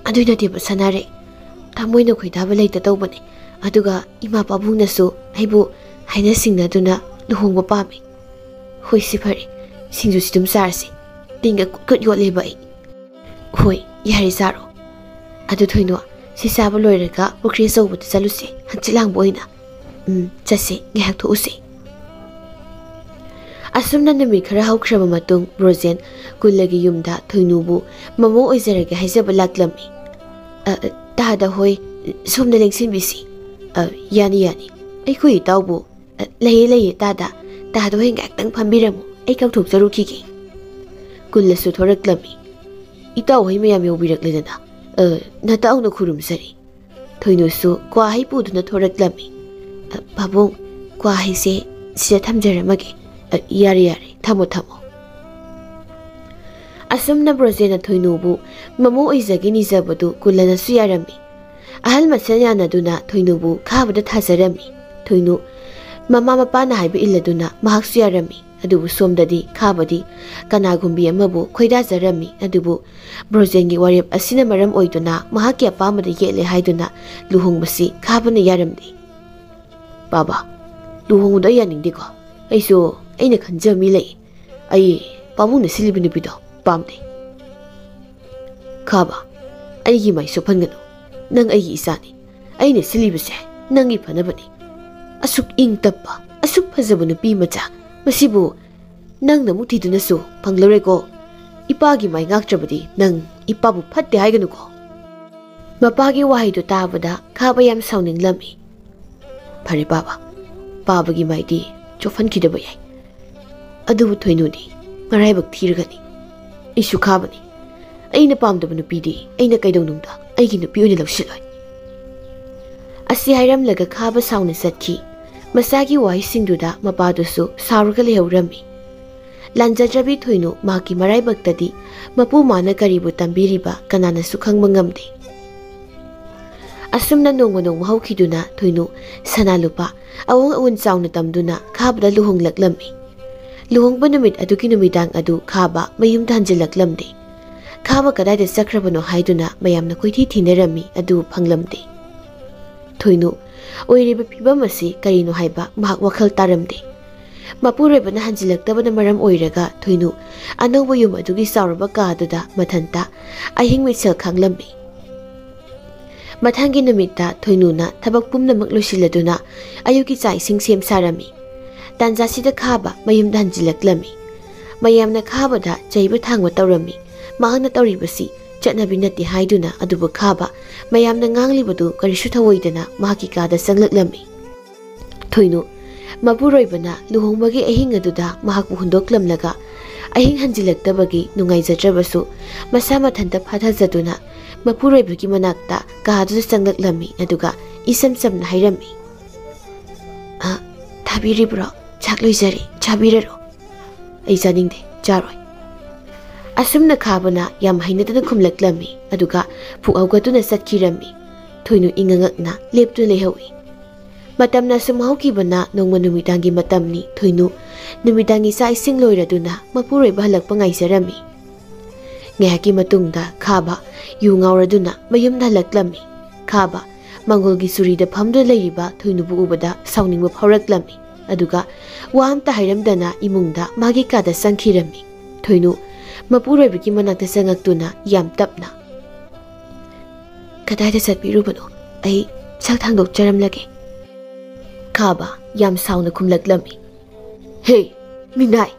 ꯑꯗꯨꯏ ꯅꯠꯇꯦꯕ ꯁꯅꯥꯔꯩ, ꯊꯃꯣꯏꯅ ꯈꯣꯏꯗꯥꯕ ꯂꯩꯇ ꯇꯧꯕꯅꯦ꯫ ꯑꯗꯨꯒ ꯏꯃꯥ ꯄꯥꯕꯨꯡꯅꯁꯨ ꯑꯩꯕꯨ ꯍꯥꯏꯅ ꯁꯤꯡꯅꯗꯨꯅ ꯂꯨꯍꯣꯡꯕ ꯄꯥꯝꯃꯤ꯫ ꯍꯣꯏ, ꯁꯤ ꯐꯔꯦ, ꯁꯤꯡꯖꯨꯁꯤ ꯑꯗꯨꯝ ꯆꯥꯔꯁꯤ꯫ ꯇꯤꯟꯒ ꯀꯨꯠ ꯀꯨꯠ ꯌꯣꯠꯂꯦꯕ ꯑꯩ꯫ ꯍꯣꯏ, ꯌꯥꯔꯦ, ꯆꯥꯔꯣ꯫ ꯑꯗꯨ ꯊꯣꯏꯅꯣ, ꯁꯤ ꯆꯥꯕ ꯂꯣꯏꯔꯒ ꯄꯨꯈ꯭ꯔꯤ ꯑꯆꯧꯕꯗ ꯆꯠꯂꯨꯁꯦ, ꯍꯪꯆꯤꯠ ꯂꯥꯡꯕ ꯑꯣꯏꯅ꯫ ꯎꯝ, ꯆꯠꯁꯦ, ꯉꯥꯏꯍꯥꯛ ꯊꯣꯛꯎꯁꯦ꯫ ꯑꯁꯨꯝꯅ ꯅꯨꯃꯤꯠ ꯈꯔ ꯍꯧꯈ꯭ꯔꯕ ꯃꯇꯨꯡ ꯕ꯭ꯔꯣꯖꯦꯟ ꯀꯨꯜꯂꯒꯤ ꯌꯨꯝꯗ ꯊꯣꯏꯅꯨꯕꯨ ꯃꯃꯧ ꯑꯣꯏꯖꯔꯒꯦ ꯍꯥꯏꯖꯕ ꯂꯥꯛꯂꯝꯃꯤ꯫ "ꯑ, ꯑ, ꯇꯥꯗ ꯍꯣꯏ, ꯁꯣꯝꯗ ꯂꯦꯡꯁꯤꯟꯕꯤꯁꯤ꯫ ꯑ, ꯌꯥꯅꯤ, ꯌꯥꯅꯤ꯫ ꯑꯩꯈꯣꯏ ꯏꯇꯥꯎꯕꯨ, ꯑ, ꯂꯩꯌꯦ, ꯂꯩꯌꯦ, ꯇꯥꯗ꯫ ꯇꯥꯗ ꯍꯣꯏ ꯉꯥꯏꯍꯥꯛꯇꯪ ꯐꯝꯕꯤꯔꯝꯃꯨ, ꯑꯩ ꯀꯧꯊꯣꯛꯆꯔꯨꯈꯤꯒꯦ꯫" ꯀꯨꯜꯂꯁꯨ ꯊꯣꯔꯛꯂꯝꯃꯤ꯫ "ꯏꯇꯥꯎ ꯍꯣꯏ ꯃꯌꯥꯝ ꯌꯧꯕꯤꯔꯛꯂꯦꯗꯅ꯫ ꯑ, ꯅꯇꯥꯎꯅ ꯈꯨꯔꯨꯝꯖꯔꯤ꯫" ꯊꯣꯏꯅꯨꯁꯨ ꯀ꯭ꯋꯥ ꯍꯩ ꯄꯨꯗꯨꯅ ꯊꯣꯔꯛꯂꯝꯃꯤ꯫ "ꯑ, ꯄꯥꯕꯨꯡ, ꯀ꯭ꯋꯥ ꯍꯩꯁꯦ ꯁꯤꯗ ꯊꯝꯖꯔꯝꯃꯒꯦ꯫" "ꯑ, ꯌꯥꯔꯦ, ꯌꯥꯔꯦ, ꯊꯝꯃꯣ, ꯊꯝꯃꯣ꯫" ꯑꯁꯨꯝꯅ ꯕ꯭ꯔꯣꯖꯦꯟꯅ ꯊꯣꯏꯅꯨꯕꯨ ꯃꯃꯧ ꯑꯣꯏꯖꯒꯦ ꯅꯤꯖꯕꯗꯨ ꯀꯨꯜꯂꯅꯁꯨ ꯌꯥꯔꯝꯃꯤ꯫ ꯑꯍꯜ ꯃꯁꯦꯜ ꯌꯥꯅꯗꯨꯅ ꯊꯣꯏꯅꯨꯕꯨ ꯈꯥꯕꯗ ꯊꯥꯖꯔꯝꯃꯤ꯫ ꯊꯣꯏꯅꯨ ꯃꯃꯥ ꯃꯄꯥꯅ ꯍꯥꯏꯕ ꯏꯜꯂꯗꯨꯅ ꯃꯍꯥꯛꯁꯨ ꯌꯥꯔꯝꯃꯤ꯫ ꯑꯗꯨꯕꯨ ꯁꯣꯝꯗꯗꯤ ꯈꯥꯕꯗꯤ ꯀꯅꯥꯒꯨꯝꯕꯤ ꯑꯃꯕꯨ ꯈꯣꯏꯗꯥꯖꯔꯝꯃꯤ꯫ ꯑꯗꯨꯕꯨ ꯕ꯭ꯔꯣꯖꯦꯟꯒꯤ ꯋꯥꯔꯦꯞ ꯑꯁꯤꯅ ꯃꯔꯝ ꯑꯣꯏꯗꯨꯅ ꯃꯍꯥꯛꯀꯤ ꯑꯄꯥꯝꯕꯗ ꯌꯦꯠꯂꯦ ꯍꯥꯏꯗꯨꯅ ꯂꯨꯍꯣꯡꯕꯁꯤ ꯈꯥꯕꯅ ꯌꯥꯔꯝꯗꯦ꯫ "ꯕꯥꯕꯥ, ꯂꯨꯍꯣꯡꯕꯗꯣ ꯑꯩ ꯌꯥꯅꯤꯡꯗꯦꯀꯣ꯫ ꯑꯩꯁꯨ ꯑꯩꯅ ꯈꯟꯖꯕ ꯃꯤ ꯂꯩ꯫ ꯑꯩ ꯄꯥꯕꯨꯡꯅ ꯁꯤꯜꯂꯤꯕ ꯅꯨꯄꯤꯗꯣ ꯄꯥꯝꯗꯦ꯫ ꯈꯥꯕ, ꯑꯩꯒꯤ ꯃꯥꯏ ꯁꯣꯛꯍꯟꯒꯅꯨ꯫ ꯅꯪ ꯑꯩꯒꯤ ꯏꯆꯥꯅꯤ꯫ ꯑꯩꯅ ꯁꯤꯜꯂꯤꯕꯁꯦ ꯅꯪꯒꯤ ꯐꯅꯕꯅꯤ꯫ ꯑꯁꯨꯛ ꯏꯪ ꯇꯞꯄ, ꯑꯁꯨꯛ ꯐꯖꯕ ꯅꯨꯄꯤ ꯃꯆꯥ, ꯃꯁꯤꯕꯨ ꯅꯪꯅ ꯑꯃꯨꯛ ꯊꯤꯗꯨꯅꯁꯨ ꯐꯪꯂꯔꯣꯏꯀꯣ꯫ ꯏꯄꯥꯒꯤ ꯃꯥꯏ ꯉꯥꯛꯇ꯭ꯔꯕꯗꯤ ꯅꯪ ꯏꯄꯥꯕꯨ ꯐꯠꯇꯦ ꯍꯥꯏꯒꯅꯨꯀꯣ꯫ ꯃꯄꯥꯒꯤ ꯋꯥꯍꯩꯗꯨ ꯇꯥꯕꯗ ꯈꯥꯕ ꯌꯥꯝ ꯁꯥꯎꯅꯤꯡꯂꯝꯃꯤ꯫ ꯐꯔꯦ ꯄꯥꯕ, ꯄꯥꯕꯒꯤ ꯃꯥꯏꯗꯤ ꯆꯣꯞꯍꯟꯈꯤꯗꯕ ꯌꯥꯏ꯫ ꯑꯗꯨꯕꯨ ꯊꯣꯏꯅꯨꯗꯤ ꯃꯔꯥꯏꯕꯛ ꯊꯤꯔꯒꯅꯤ꯫ ꯑꯩꯁꯨ ꯈꯥꯕꯅꯤ꯫ ꯑꯩꯅ ꯄꯥꯝꯗꯕ ꯅꯨꯄꯤꯗꯤ ꯑꯩꯅ ꯀꯩꯗꯧꯅꯨꯡꯗ ꯑꯩꯒꯤ ꯅꯨꯄꯤ ꯑꯣꯏꯅ ꯂꯧꯁꯤꯜꯂꯣꯏ꯫ ꯑꯁꯤ ꯍꯥꯏꯔꯝꯂꯒ ꯈꯥꯕ ꯁꯥꯎꯅ ꯆꯠꯈꯤ꯫ ꯃꯆꯥꯒꯤ ꯋꯥꯍꯩꯁꯤꯡꯗꯨꯗ ꯃꯄꯥꯗꯨꯁꯨ ꯁꯥꯎꯔꯒ ꯂꯩꯍꯧꯔꯝꯃꯤ꯫ ꯂꯥꯟꯖꯗ꯭ꯔꯕꯤ ꯊꯣꯏꯅꯨ ꯃꯍꯥꯛꯀꯤ ꯃꯔꯥꯏꯕꯛꯇꯗꯤ ꯃꯄꯨ ꯃꯥꯅ ꯀꯔꯤꯕꯨ ꯇꯝꯕꯤꯔꯤꯕ ꯀꯅꯥꯅꯁꯨ ꯈꯪꯕ ꯉꯝꯗꯦ꯫ ꯑꯁꯨꯝꯅ ꯅꯣꯡꯃ ꯅꯣꯡꯃ ꯍꯧꯈꯤꯗꯨꯅ ꯊꯣꯏꯅꯨ ꯁꯅꯥ ꯂꯨꯄꯥ ꯑꯋꯣꯡ ꯑꯋꯨꯟ ꯆꯥꯎꯅ ꯇꯝꯗꯨꯅ ꯈꯥꯕꯗ ꯂꯨꯍꯣꯡꯂꯛꯂꯝꯃꯤ꯫ ꯂꯨꯍꯣꯡꯕ ꯅꯨꯃꯤꯠ ꯑꯗꯨꯒꯤ ꯅꯨꯃꯤꯗꯥꯡ ꯑꯗꯨ ꯈꯥꯕ ꯃꯌꯨꯝꯗ ꯍꯟꯖꯤꯜꯂꯛꯂꯝꯗꯦ꯫ ꯈꯥꯕ ꯀꯗꯥꯏꯗ ꯆꯠꯈ꯭ꯔꯕꯅꯣ ꯍꯥꯏꯗꯨꯅ ꯃꯌꯥꯝꯅ ꯀꯣꯏꯊꯤ ꯊꯤꯅꯔꯝꯃꯤ, ꯑꯗꯨ ꯐꯪꯂꯝꯗꯦ꯫ ꯊꯣꯏꯅꯨ ꯑꯣꯏꯔꯤꯕ ꯐꯤꯕꯝ ꯑꯁꯤ ꯀꯔꯤꯅꯣ ꯍꯥꯏꯕ ꯃꯍꯥꯛ ꯋꯥꯈꯜ ꯇꯥꯔꯝꯗꯦ꯫ ꯃꯄꯨꯔꯣꯏꯕꯅ ꯍꯟꯖꯤꯜꯂꯛꯇꯕꯅ ꯃꯔꯝ ꯑꯣꯏꯔꯒ ꯊꯣꯏꯅꯨ ꯑꯅꯧꯕ ꯌꯨꯝ ꯑꯗꯨꯒꯤ ꯆꯥꯎꯔꯕ ꯀꯥ ꯑꯗꯨꯗ ꯃꯊꯟꯇ ꯑꯍꯤꯡ ꯃꯤꯠꯁꯦꯜ ꯈꯥꯡꯂꯝꯃꯤ꯫ ꯃꯊꯪꯒꯤ ꯅꯨꯃꯤꯠꯇ ꯊꯣꯏꯅꯨꯅ ꯊꯕꯛ ꯄꯨꯝꯅꯃꯛ ꯂꯣꯏꯁꯤꯜꯂꯗꯨꯅ ꯑꯌꯨꯛꯀꯤ ꯆꯥꯛ ꯏꯁꯤꯡ ꯁꯦꯝ ꯁꯥꯔꯝꯃꯤ꯫ ꯇꯥꯟꯖꯥꯁꯤꯗ ꯈꯥꯕ ꯃꯌꯨꯝꯗ ꯍꯟꯖꯤꯜꯂꯛꯂꯝꯃꯤ꯫ ꯃꯌꯥꯝꯅ ꯈꯥꯕꯗ ꯆꯩꯕ ꯊꯥꯡꯕ ꯇꯧꯔꯝꯃꯤ꯫ ꯃꯍꯥꯛꯅ ꯇꯧꯔꯤꯕꯁꯤ ꯆꯠꯅꯕꯤ ꯅꯠꯇꯦ ꯍꯥꯏꯗꯨꯅ, ꯑꯗꯨꯕꯨ ꯈꯥꯕ ꯃꯌꯥꯝꯅ ꯉꯥꯡꯂꯤꯕꯗꯨ ꯀꯔꯤꯁꯨ ꯊꯧꯑꯣꯏꯗꯅ ꯃꯍꯥꯛꯀꯤ ꯀꯥꯗ ꯆꯪꯂꯛꯂꯝꯃꯤ꯫ ꯊꯣꯏꯅꯨ ꯃꯄꯨꯔꯣꯏꯕꯅ ꯂꯨꯍꯣꯡꯕꯒꯤ ꯑꯍꯤꯡ ꯑꯗꯨꯗ ꯃꯍꯥꯛꯄꯨ ꯍꯨꯟꯗꯣꯛꯂꯝꯂꯒ ꯑꯍꯤꯡ ꯍꯟꯖꯤꯜꯂꯛꯇꯕꯒꯤ ꯅꯨꯡꯉꯥꯏꯖꯗ꯭ꯔꯕꯁꯨ ꯃꯁꯥ ꯃꯊꯟꯇ ꯐꯥꯊꯖꯗꯨꯅ ꯃꯄꯨꯔꯣꯏꯕꯒꯤ ꯃꯅꯥꯛꯇ ꯀꯥꯗꯨꯗ ꯆꯪꯂꯛꯂꯝꯃꯤ, ꯑꯗꯨꯒ ꯏꯆꯝ ꯆꯝꯅ ꯍꯥꯏꯔꯝꯃꯤ, "ꯑ, ꯊꯥꯕꯤꯔꯤꯕ꯭ꯔꯣ? ꯆꯥꯛ ꯂꯣꯏꯖꯔꯦ, ꯆꯥꯕꯤꯔꯔꯣ꯫" "ꯑꯩ ꯆꯥꯅꯤꯡꯗꯦ, ꯆꯥꯔꯣꯏ꯫" ꯑꯁꯨꯝꯅ ꯈꯥꯕꯅ ꯌꯥꯝ ꯍꯩꯅꯗꯅ ꯈꯨꯝꯂꯛꯂꯝꯃꯤ, ꯑꯗꯨꯒ ꯐꯨꯛ ꯍꯧꯒꯠꯇꯨꯅ ꯆꯠꯈꯤꯔꯝꯃꯤ꯫ ꯊꯣꯏꯅꯨ ꯏꯉꯉꯛꯅ ꯂꯦꯞꯇꯨꯅ ꯂꯩꯍꯧꯏ꯫ ꯃꯇꯝꯅ ꯁꯨꯝ ꯍꯧꯈꯤꯕꯅ ꯅꯣꯡꯃ ꯅꯨꯃꯤꯗꯥꯡꯒꯤ ꯃꯇꯝꯅꯤ꯫ ꯊꯣꯏꯅꯨ ꯅꯨꯃꯤꯗꯥꯡꯒꯤ ꯆꯥꯛ ꯏꯁꯤꯡ ꯂꯣꯏꯔꯗꯨꯅ ꯃꯄꯨꯔꯣꯏꯕ ꯍꯜꯂꯛꯄ ꯉꯥꯏꯖꯔꯝꯃꯤ꯫ ꯉꯥꯏꯍꯥꯛꯀꯤ ꯃꯇꯨꯡꯗ ꯈꯥꯕ ꯌꯨ ꯉꯥꯎꯔꯗꯨꯅ ꯃꯌꯨꯝꯗ ꯍꯜꯂꯛꯂꯝꯃꯤ꯫ ꯈꯥꯕ ꯃꯪꯒꯣꯜꯒꯤ ꯁꯨꯔꯤꯗ ꯐꯝꯗꯨꯅ ꯂꯩꯔꯤꯕ ꯊꯣꯏꯅꯨꯕꯨ ꯎꯕꯗ ꯁꯥꯎꯅꯤꯡꯕ ꯐꯥꯎꯔꯛꯂꯝꯃꯤ꯫ ꯑꯗꯨꯒ ꯋꯥ ꯑꯝꯇ ꯍꯥꯏꯔꯝꯗꯅ ꯏꯃꯨꯡꯗ ꯃꯥꯒꯤ ꯀꯥꯗ ꯆꯪꯈꯤꯔꯝꯃꯤ꯫ ꯊꯣꯏꯅꯨ ꯃꯄꯨꯔꯣꯏꯕꯒꯤ ꯃꯅꯥꯛꯇ ꯆꯪꯉꯛꯇꯨꯅ ꯌꯥꯝ ꯇꯞꯅ, "ꯀꯗꯥꯏꯗ ꯆꯠꯄꯤꯔꯨꯕꯅꯣ? ꯑꯩ ꯁꯛ ꯊꯥꯡꯗꯣꯛꯆꯔꯝꯂꯒꯦ꯫" ꯈꯥꯕ ꯌꯥꯝ ꯁꯥꯎꯅ ꯈꯨꯝꯂꯛꯂꯝꯃꯤ꯫ "ꯍꯦ, ꯃꯤꯅꯥꯏ!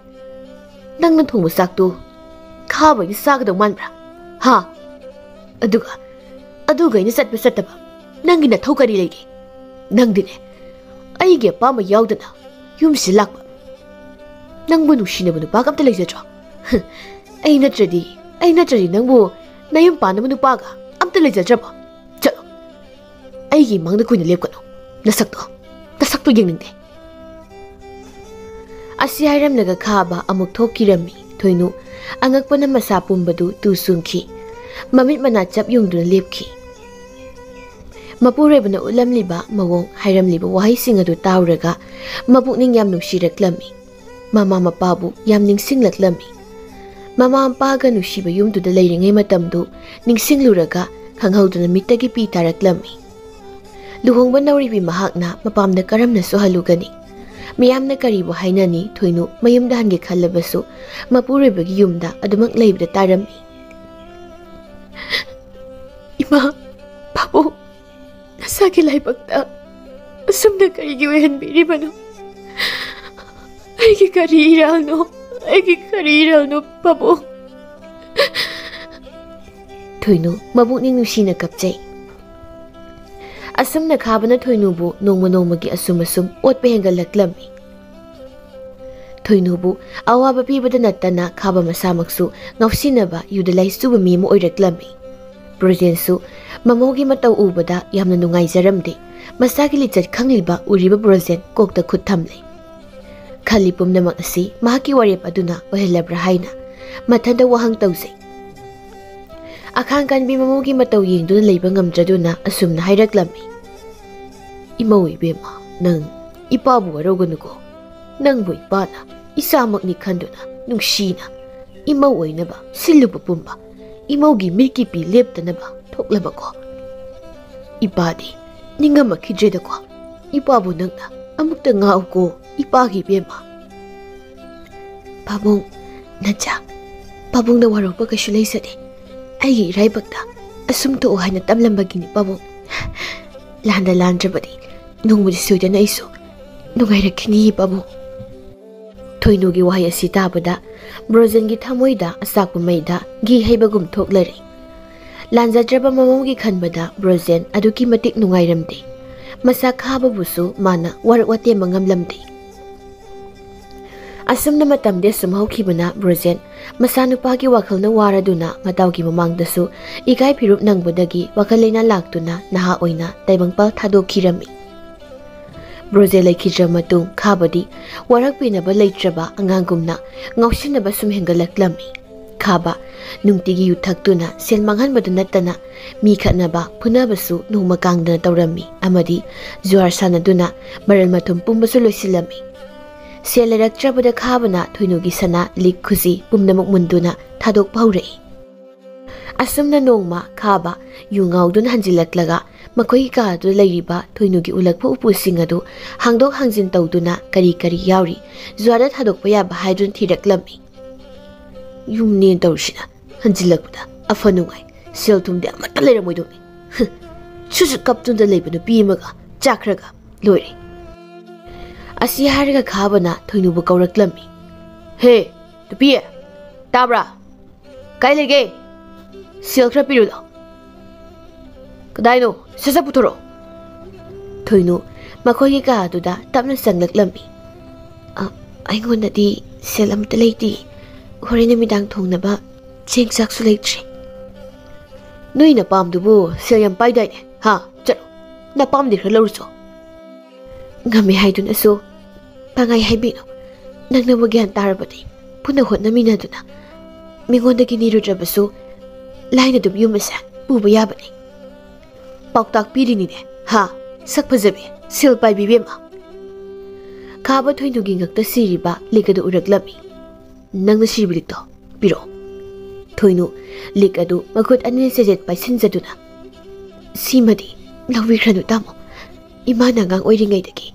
ꯅꯪꯅ ꯊꯣꯡꯕ ꯆꯥꯛꯇꯨ ꯈꯥꯕ ꯑꯩꯅ ꯆꯥꯒꯗꯧ ꯃꯥꯟꯕ꯭ꯔꯥ? ꯍꯥ? ꯑꯗꯨꯒ, ꯑꯗꯨꯒ ꯑꯩꯅ ꯆꯠꯄ ꯆꯠꯇꯕ ꯅꯪꯒꯤ ꯅꯊꯧ ꯀꯔꯤ ꯂꯩꯒꯦ? ꯅꯪꯗꯤꯅꯦ, ꯑꯩꯒꯤ ꯑꯄꯥꯝꯕ ꯌꯥꯎꯗꯅ ꯌꯨꯝꯁꯤꯗ ꯂꯥꯛꯄ꯫ ꯅꯪꯕꯨ ꯅꯨꯡꯁꯤꯅꯕ ꯅꯨꯄꯥꯒ ꯑꯝꯇ ꯂꯩꯖꯗ꯭ꯔꯣ? ꯑꯩ ꯅꯠꯇ꯭ꯔꯗꯤ, ꯑꯩ ꯅꯠꯇ꯭ꯔꯗꯤ ꯅꯪꯕꯨ ꯅꯌꯨꯝ ꯄꯥꯟꯅꯕ ꯅꯨꯄꯥꯒ ꯑꯝꯇ ꯂꯩꯖꯗ꯭ꯔꯕꯣ? ꯆꯠꯂꯣ꯫ ꯑꯩꯒꯤ ꯏꯃꯥꯡꯗ ꯀꯨꯏꯅ ꯂꯦꯞꯀꯅꯨ꯫ ꯅꯁꯛꯇꯣ, ꯅꯁꯛꯇꯣ ꯌꯦꯡꯅꯤꯡꯗꯦ꯫" ꯑꯁꯤ ꯍꯥꯏꯔꯝꯂꯒ ꯈꯥꯕ ꯑꯃꯨꯛ ꯊꯣꯛꯈꯤꯔꯝꯃꯤ꯫ ꯊꯣꯏꯅꯨ ꯑꯉꯛꯄꯅ ꯃꯁꯥ ꯄꯨꯝꯕꯗꯨ ꯇꯨ ꯆꯨꯡꯈꯤ꯫ ꯃꯃꯤꯠ ꯃꯅꯥ ꯆꯞ ꯌꯨꯡꯗꯨꯅ ꯂꯦꯞꯈꯤ꯫ ꯃꯄꯨꯔꯣꯏꯕꯅ ꯎꯠꯂꯝꯂꯤꯕ ꯃꯑꯣꯡ, ꯍꯥꯏꯔꯝꯂꯤꯕ ꯋꯥꯍꯩꯁꯤꯡ ꯑꯗꯨ ꯇꯥꯔꯨꯔꯒ ꯃꯄꯨꯛꯅꯤꯡ ꯌꯥꯝ ꯅꯨꯡꯁꯤꯔꯛꯂꯝꯃꯤ꯫ ꯃꯃꯥ ꯃꯄꯥꯕꯨ ꯌꯥꯝ ꯅꯤꯡꯁꯤꯡꯂꯛꯂꯝꯃꯤ꯫ ꯃꯃꯥ ꯃꯄꯥꯒ ꯅꯨꯡꯁꯤꯕ ꯌꯨꯝꯗꯨꯗ ꯂꯩꯔꯤꯉꯩ ꯃꯇꯝꯗꯨ ꯅꯤꯡꯁꯤꯡꯂꯨꯔꯒ ꯈꯪꯍꯧꯗꯅ ꯃꯤꯠꯇꯒꯤ ꯄꯤ ꯇꯥꯔꯛꯂꯝꯃꯤ꯫ ꯂꯨꯍꯣꯡꯕ ꯅꯧꯔꯤꯕꯤ ꯃꯍꯥꯛꯅ ꯃꯄꯥꯝꯗ ꯀꯔꯝꯅ ꯁꯣꯛꯍꯜꯂꯨꯒꯅꯤ? ꯃꯤꯌꯥꯝꯅ ꯀꯔꯤꯕꯨ ꯍꯥꯏꯅꯅꯤ? ꯊꯣꯏꯅꯨ ꯃꯌꯨꯝꯗ ꯍꯟꯒꯦ ꯈꯜꯂꯕꯁꯨ ꯃꯄꯨꯔꯣꯏꯕꯒꯤ ꯌꯨꯝꯗ ꯑꯗꯨꯃꯛ ꯂꯩꯕꯗ ꯇꯥꯔꯝꯃꯤ꯫ "ꯏꯃꯥ, ꯄꯥꯕꯨꯡ, ꯅꯁꯥꯒꯤ ꯂꯥꯏꯕꯛꯇ ꯑꯁꯨꯝꯅ ꯀꯔꯤꯒꯤ ꯑꯣꯏꯍꯟꯕꯤꯔꯤꯕꯅꯣ? ꯑꯩꯒꯤ ꯀꯔꯤ ꯏꯔꯥꯜꯅꯣ? ꯑꯩꯒꯤ ꯀꯔꯤ ꯏꯔꯥꯜꯅꯣ, ꯄꯥꯕꯨꯡ?" ꯊꯣꯏꯅꯨ ꯃꯄꯨꯛꯅꯤꯡ ꯅꯨꯡꯁꯤꯅ ꯀꯞꯆꯩ꯫ ꯑꯁꯨꯝꯅ ꯈꯥꯕꯅ ꯊꯣꯏꯅꯨꯕꯨ ꯅꯣꯡꯃ ꯅꯣꯡꯃꯒꯤ ꯑꯁꯨꯝ ꯑꯁꯨꯝ ꯑꯣꯠꯄ ꯍꯦꯟꯒꯠꯂꯛꯂꯝꯃꯤ꯫ ꯊꯣꯏꯅꯨꯕꯨ ꯑꯋꯥꯕ ꯄꯤꯕꯗ ꯅꯠꯇꯅ ꯈꯥꯕ ꯃꯁꯥꯃꯛꯁꯨ ꯉꯥꯎꯁꯤꯟꯅꯕ, ꯌꯨꯗ ꯂꯥꯏꯆꯨꯕ ꯃꯤ ꯑꯃ ꯑꯣꯏꯔꯛꯂꯝꯃꯤ꯫ ꯕ꯭ꯔꯣꯖꯦꯟꯁꯨ ꯃꯃꯧꯒꯤ ꯃꯇꯧ ꯎꯕꯗ ꯌꯥꯝꯅ ꯅꯨꯡꯉꯥꯏꯖꯔꯝꯗꯦ꯫ ꯃꯁꯥꯒꯤ ꯂꯤꯆꯠ ꯈꯪꯂꯤꯕ ꯎꯔꯤꯕ ꯕ꯭ꯔꯣꯖꯦꯟ ꯀꯣꯛꯇ ꯈꯨꯠ ꯊꯝꯂꯦ꯫ ꯈꯜꯂꯤ ꯄꯨꯝꯅꯃꯛ ꯑꯁꯤ ꯃꯍꯥꯛꯀꯤ ꯋꯥꯔꯦꯞ ꯑꯗꯨꯅ ꯑꯣꯏꯍꯜꯂꯕ꯭ꯔꯥ ꯍꯥꯏꯅ ꯃꯊꯟꯇ ꯋꯥꯍꯪ ꯇꯧꯖꯩ꯫ ꯑꯈꯥꯡ ꯀꯟꯕꯤ ꯃꯃꯧꯒꯤ ꯃꯇꯧ ꯌꯦꯡꯗꯨꯅ ꯂꯩꯕ ꯉꯝꯗ꯭ꯔꯗꯨꯅ ꯑꯁꯨꯝꯅ ꯍꯥꯏꯔꯛꯂꯝꯃꯤ꯫ "ꯏꯃꯧ ꯏꯕꯦꯝꯃ, ꯅꯪ ꯏꯄꯥꯕꯨ ꯋꯥꯔꯧꯒꯅꯨꯀꯣ꯫ ꯅꯪꯕꯨ ꯏꯄꯥꯅ ꯏꯆꯥꯃꯛꯅꯤ ꯈꯟꯗꯨꯅ ꯅꯨꯡꯁꯤꯅ ꯏꯃꯧ ꯑꯣꯏꯅꯕ ꯁꯤꯜꯂꯨꯕ ꯄꯨꯝꯕ ꯏꯃꯧꯒꯤ ꯃꯤꯠꯀꯤ ꯄꯤ ꯂꯦꯞꯇꯅꯕ ꯊꯣꯛꯂꯕꯀꯣ?" ꯏꯄꯥꯗꯤ ꯅꯤꯡꯉꯝꯃꯛꯈꯤꯗ꯭ꯔꯦꯗꯀꯣ꯫ ꯏꯄꯥꯕꯨ ꯅꯪꯅ ꯑꯃꯨꯛꯇ ꯉꯥꯛꯎꯀꯣ, ꯏꯄꯥꯒꯤ ꯏꯕꯦꯝꯃ꯫ ꯄꯥꯕꯨꯡ, ꯅꯆꯥ, ꯄꯥꯕꯨꯡꯗ ꯋꯥꯔꯧꯕ ꯀꯩꯁꯨ ꯂꯩꯖꯗꯦ꯫ ꯑꯩꯒꯤ ꯏꯔꯥꯏꯕꯛꯇ ꯑꯁꯨꯝ ꯊꯣꯛꯎ ꯍꯥꯏꯅ ꯇꯝꯂꯝꯕꯒꯤꯅꯤ ꯄꯥꯕꯨꯡ꯫ ꯂꯥꯟꯗ ꯂꯥꯟꯗ꯭ꯔꯕꯗꯤ ꯅꯣꯡꯃꯗꯤ ꯁꯣꯏꯗꯅ ꯑꯩꯁꯨ ꯅꯨꯡꯉꯥꯏꯔꯛꯈꯤꯅꯤ ꯄꯥꯕꯨꯡ꯫ ꯊꯣꯏꯅꯨꯒꯤ ꯋꯥꯍꯩ ꯑꯁꯤ ꯇꯥꯕꯗ ꯕ꯭ꯔꯣꯖꯦꯟꯒꯤ ꯊꯃꯣꯏꯗ ꯑꯆꯥꯛꯄ ꯃꯩꯗ ꯘꯤ ꯍꯩꯕꯒꯨꯝ ꯊꯣꯛꯂꯔꯦ꯫ ꯂꯥꯟꯖꯗ꯭ꯔꯕ ꯃꯃꯧꯒꯤ ꯈꯟꯕꯗ ꯕ꯭ꯔꯣꯖꯦꯟ ꯑꯗꯨꯛꯀꯤ ꯃꯇꯤꯛ ꯅꯨꯡꯉꯥꯏꯔꯝꯗꯦ꯫ ꯃꯆꯥ ꯈꯥꯕꯕꯨꯁꯨ ꯃꯥꯅ ꯋꯥꯔꯛ ꯋꯥꯇꯦꯝꯕ ꯉꯝꯂꯝꯗꯦ꯫ ꯑꯁꯨꯝꯅ ꯃꯇꯝꯗꯤ ꯑꯁꯨꯝ ꯍꯧꯈꯤꯕꯅ ꯕ꯭ꯔꯣꯖꯦꯟ ꯃꯆꯥꯅꯨꯄꯥꯒꯤ ꯋꯥꯈꯜꯅ ꯋꯥꯔꯗꯨꯅ ꯃꯇꯥꯎꯒꯤ ꯃꯃꯥꯡꯗꯁꯨ ꯏꯀꯥꯏ ꯐꯤꯔꯨꯞ ꯅꯪꯕꯗꯒꯤ ꯋꯥꯈꯜ ꯂꯩꯅꯥ ꯂꯥꯛꯇꯨꯅ ꯅꯍꯥ ꯑꯣꯏꯅ ꯇꯥꯏꯕꯪꯄꯥꯜ ꯊꯥꯗꯣꯛꯈꯤꯔꯝꯃꯤ꯫ ꯕ꯭ꯔꯣꯖꯦꯟ ꯂꯩꯈꯤꯗ꯭ꯔ ꯃꯇꯨꯡ ꯈꯥꯕꯗꯤ ꯋꯥꯔꯛꯄꯤꯅꯕ ꯂꯩꯇ꯭ꯔꯕ ꯑꯉꯥꯡꯒꯨꯝꯅ ꯉꯥꯎꯁꯤꯟꯅꯕ ꯁꯨꯝ ꯍꯦꯟꯒꯠꯂꯛꯂꯝꯃꯤ꯫ ꯈꯥꯕ ꯅꯨꯡꯇꯤꯒꯤ ꯌꯨ ꯊꯛꯇꯨꯅ ꯁꯦꯜ ꯃꯥꯡꯍꯟꯕꯗ ꯅꯠꯇꯅ ꯃꯤ ꯈꯠꯅꯕ ꯐꯨꯅꯕꯁꯨ ꯅꯣꯡꯃ ꯀꯥꯡꯗꯅ ꯇꯧꯔꯝꯃꯤ ꯑꯃꯗꯤ ꯖꯨꯋꯥꯔ ꯁꯥꯟꯅꯗꯨꯅ ꯃꯔꯜ ꯃꯊꯨꯝ ꯄꯨꯝꯕꯁꯨ ꯂꯣꯏꯁꯤꯜꯂꯝꯃꯤ꯫ ꯁꯦꯜ ꯂꯩꯔꯛꯇ꯭ꯔꯕꯗ ꯈꯥꯕꯅ ꯊꯣꯏꯅꯨꯒꯤ ꯁꯅꯥ ꯂꯤꯛ ꯈꯨꯖꯤ ꯄꯨꯝꯅꯃꯛ ꯃꯨꯟꯗꯨꯅ ꯊꯥꯗꯣꯛꯄ ꯍꯧꯔꯛꯏ꯫ ꯑꯁꯨꯝꯅ ꯅꯣꯡꯃ ꯈꯥꯕ ꯌꯨ ꯉꯥꯎꯗꯨꯅ ꯍꯟꯖꯤꯜꯂꯛꯂꯒ ꯃꯈꯣꯏꯒꯤ ꯀꯥꯗꯨꯗ ꯂꯩꯔꯤꯕ ꯊꯣꯏꯅꯨꯒꯤ ꯎꯂꯛꯄ ꯎꯄꯨꯁꯤꯡ ꯑꯗꯨ ꯍꯥꯡꯗꯣꯛ ꯍꯥꯡꯖꯤꯟ ꯇꯧꯗꯨꯅ ꯀꯔꯤ ꯀꯔꯤ ꯌꯥꯎꯔꯤ ꯖꯨꯋꯥꯔꯗ ꯊꯥꯗꯣꯛꯄ ꯌꯥꯕ ꯍꯥꯏꯗꯨꯅ ꯊꯤꯔꯛꯂꯝꯃꯤ꯫ ꯌꯨꯝꯅꯦꯅ ꯇꯧꯔꯤꯁꯤꯅ ꯍꯟꯖꯤꯜꯂꯛꯄꯗ ꯑꯐ ꯅꯨꯡꯉꯥꯏ ꯁꯦꯜ ꯊꯨꯝꯗꯤ ꯑꯃꯠꯇ ꯂꯩꯔꯝꯃꯣꯏꯗꯧꯅꯤ꯫ ꯍꯨꯝ, ꯁꯨꯠ ꯁꯨꯠ ꯀꯞꯇꯨꯅ ꯂꯩꯕ ꯅꯨꯄꯤ ꯑꯃꯒ ꯆꯥꯈ꯭ꯔꯒ ꯂꯣꯏꯔꯦ꯫ ꯑꯁꯤ ꯍꯥꯏꯔꯒ ꯈꯥꯕꯅ ꯊꯣꯏꯅꯨꯕꯨ ꯀꯧꯔꯛꯂꯝꯃꯤ꯫ "ꯍꯦ, ꯅꯨꯄꯤ, ꯇꯥꯕ꯭ꯔꯥ? ꯀꯥꯏ ꯂꯩꯒꯦ? ꯁꯦꯜ ꯈꯔ ꯄꯤꯔꯨ ꯂꯥꯎ꯫ ꯀꯗꯥꯏꯅꯣ? ꯁꯠ ꯁꯠ ꯄꯨꯊꯣꯔꯛꯑꯣ꯫" ꯊꯣꯏꯅꯨ ꯃꯈꯣꯏꯒꯤ ꯀꯥ ꯑꯗꯨꯗ ꯇꯞꯅ ꯆꯪꯂꯛꯂꯝꯃꯤ꯫ "ꯑ, ꯑꯩꯉꯣꯟꯗꯗꯤ ꯁꯦꯜ ꯑꯃꯠꯇ ꯂꯩꯇꯦ꯫ ꯍꯣꯔꯦꯟ ꯅꯨꯃꯤꯗꯥꯡ ꯊꯣꯡꯅꯕ ꯆꯦꯡ ꯆꯥꯛꯁꯨ ꯂꯩꯇ꯭ꯔꯦ꯫" "ꯅꯣꯏ ꯅꯄꯥꯝꯗꯨꯕꯨ ꯁꯦꯜ ꯌꯥꯝ ꯄꯥꯏꯗꯥꯏꯅꯦ? ꯍꯥ? ꯆꯠꯂꯣ, ꯅꯄꯥꯝꯗꯤ ꯈꯔ ꯂꯧꯔꯨꯆꯣ꯫" "ꯉꯝꯃꯦ ꯍꯥꯏꯗꯨꯅꯁꯨ ꯄꯪꯍꯥꯏ ꯍꯥꯏꯕꯤꯅꯨ꯫ ꯅꯪꯅꯕꯨ ꯒ꯭ꯌꯥꯟ ꯇꯥꯔꯕꯗꯤ ꯄꯨꯟꯅ ꯍꯣꯠꯅꯃꯤꯟꯅꯗꯨꯅ ꯃꯤꯉꯣꯟꯗꯒꯤ ꯅꯤꯔꯨꯗ꯭ꯔꯕꯁꯨ ꯂꯥꯏꯅ ꯑꯗꯨꯝ ꯌꯨꯝ ꯑꯁꯦ ꯄꯨꯕ ꯌꯥꯕꯅꯤ꯫" "ꯄꯥꯎꯇꯥꯛ ꯄꯤꯔꯤꯅꯤꯅꯦ, ꯍꯥ? ꯁꯛ ꯐꯖꯕꯤ, ꯁꯦꯜ ꯄꯥꯏꯕꯤ ꯏꯕꯦꯝꯃ꯫" ꯈꯥꯕ ꯊꯣꯏꯅꯨꯒꯤ ꯉꯛꯇ ꯁꯤꯔꯤꯕ ꯂꯤꯛ ꯑꯗꯨ ꯎꯔꯛꯂꯝꯃꯤ꯫ "ꯅꯪꯅ ꯁꯤꯔꯤꯕ ꯂꯤꯛꯇꯣ ꯄꯤꯔꯛꯑꯣ꯫" ꯊꯣꯏꯅꯨ ꯂꯤꯛ ꯑꯗꯨ ꯃꯈꯨꯠ ꯑꯅꯤꯅ ꯆꯦꯖꯦꯠ ꯄꯥꯏꯁꯤꯟꯖꯗꯨꯅ, "ꯁꯤꯃꯗꯤ ꯂꯧꯕꯤꯈ꯭ꯔꯅꯨ ꯇꯥꯃꯣ꯫ ꯏꯃꯥꯅ ꯑꯉꯥꯡ ꯑꯣꯏꯔꯤꯉꯩꯗꯒꯤ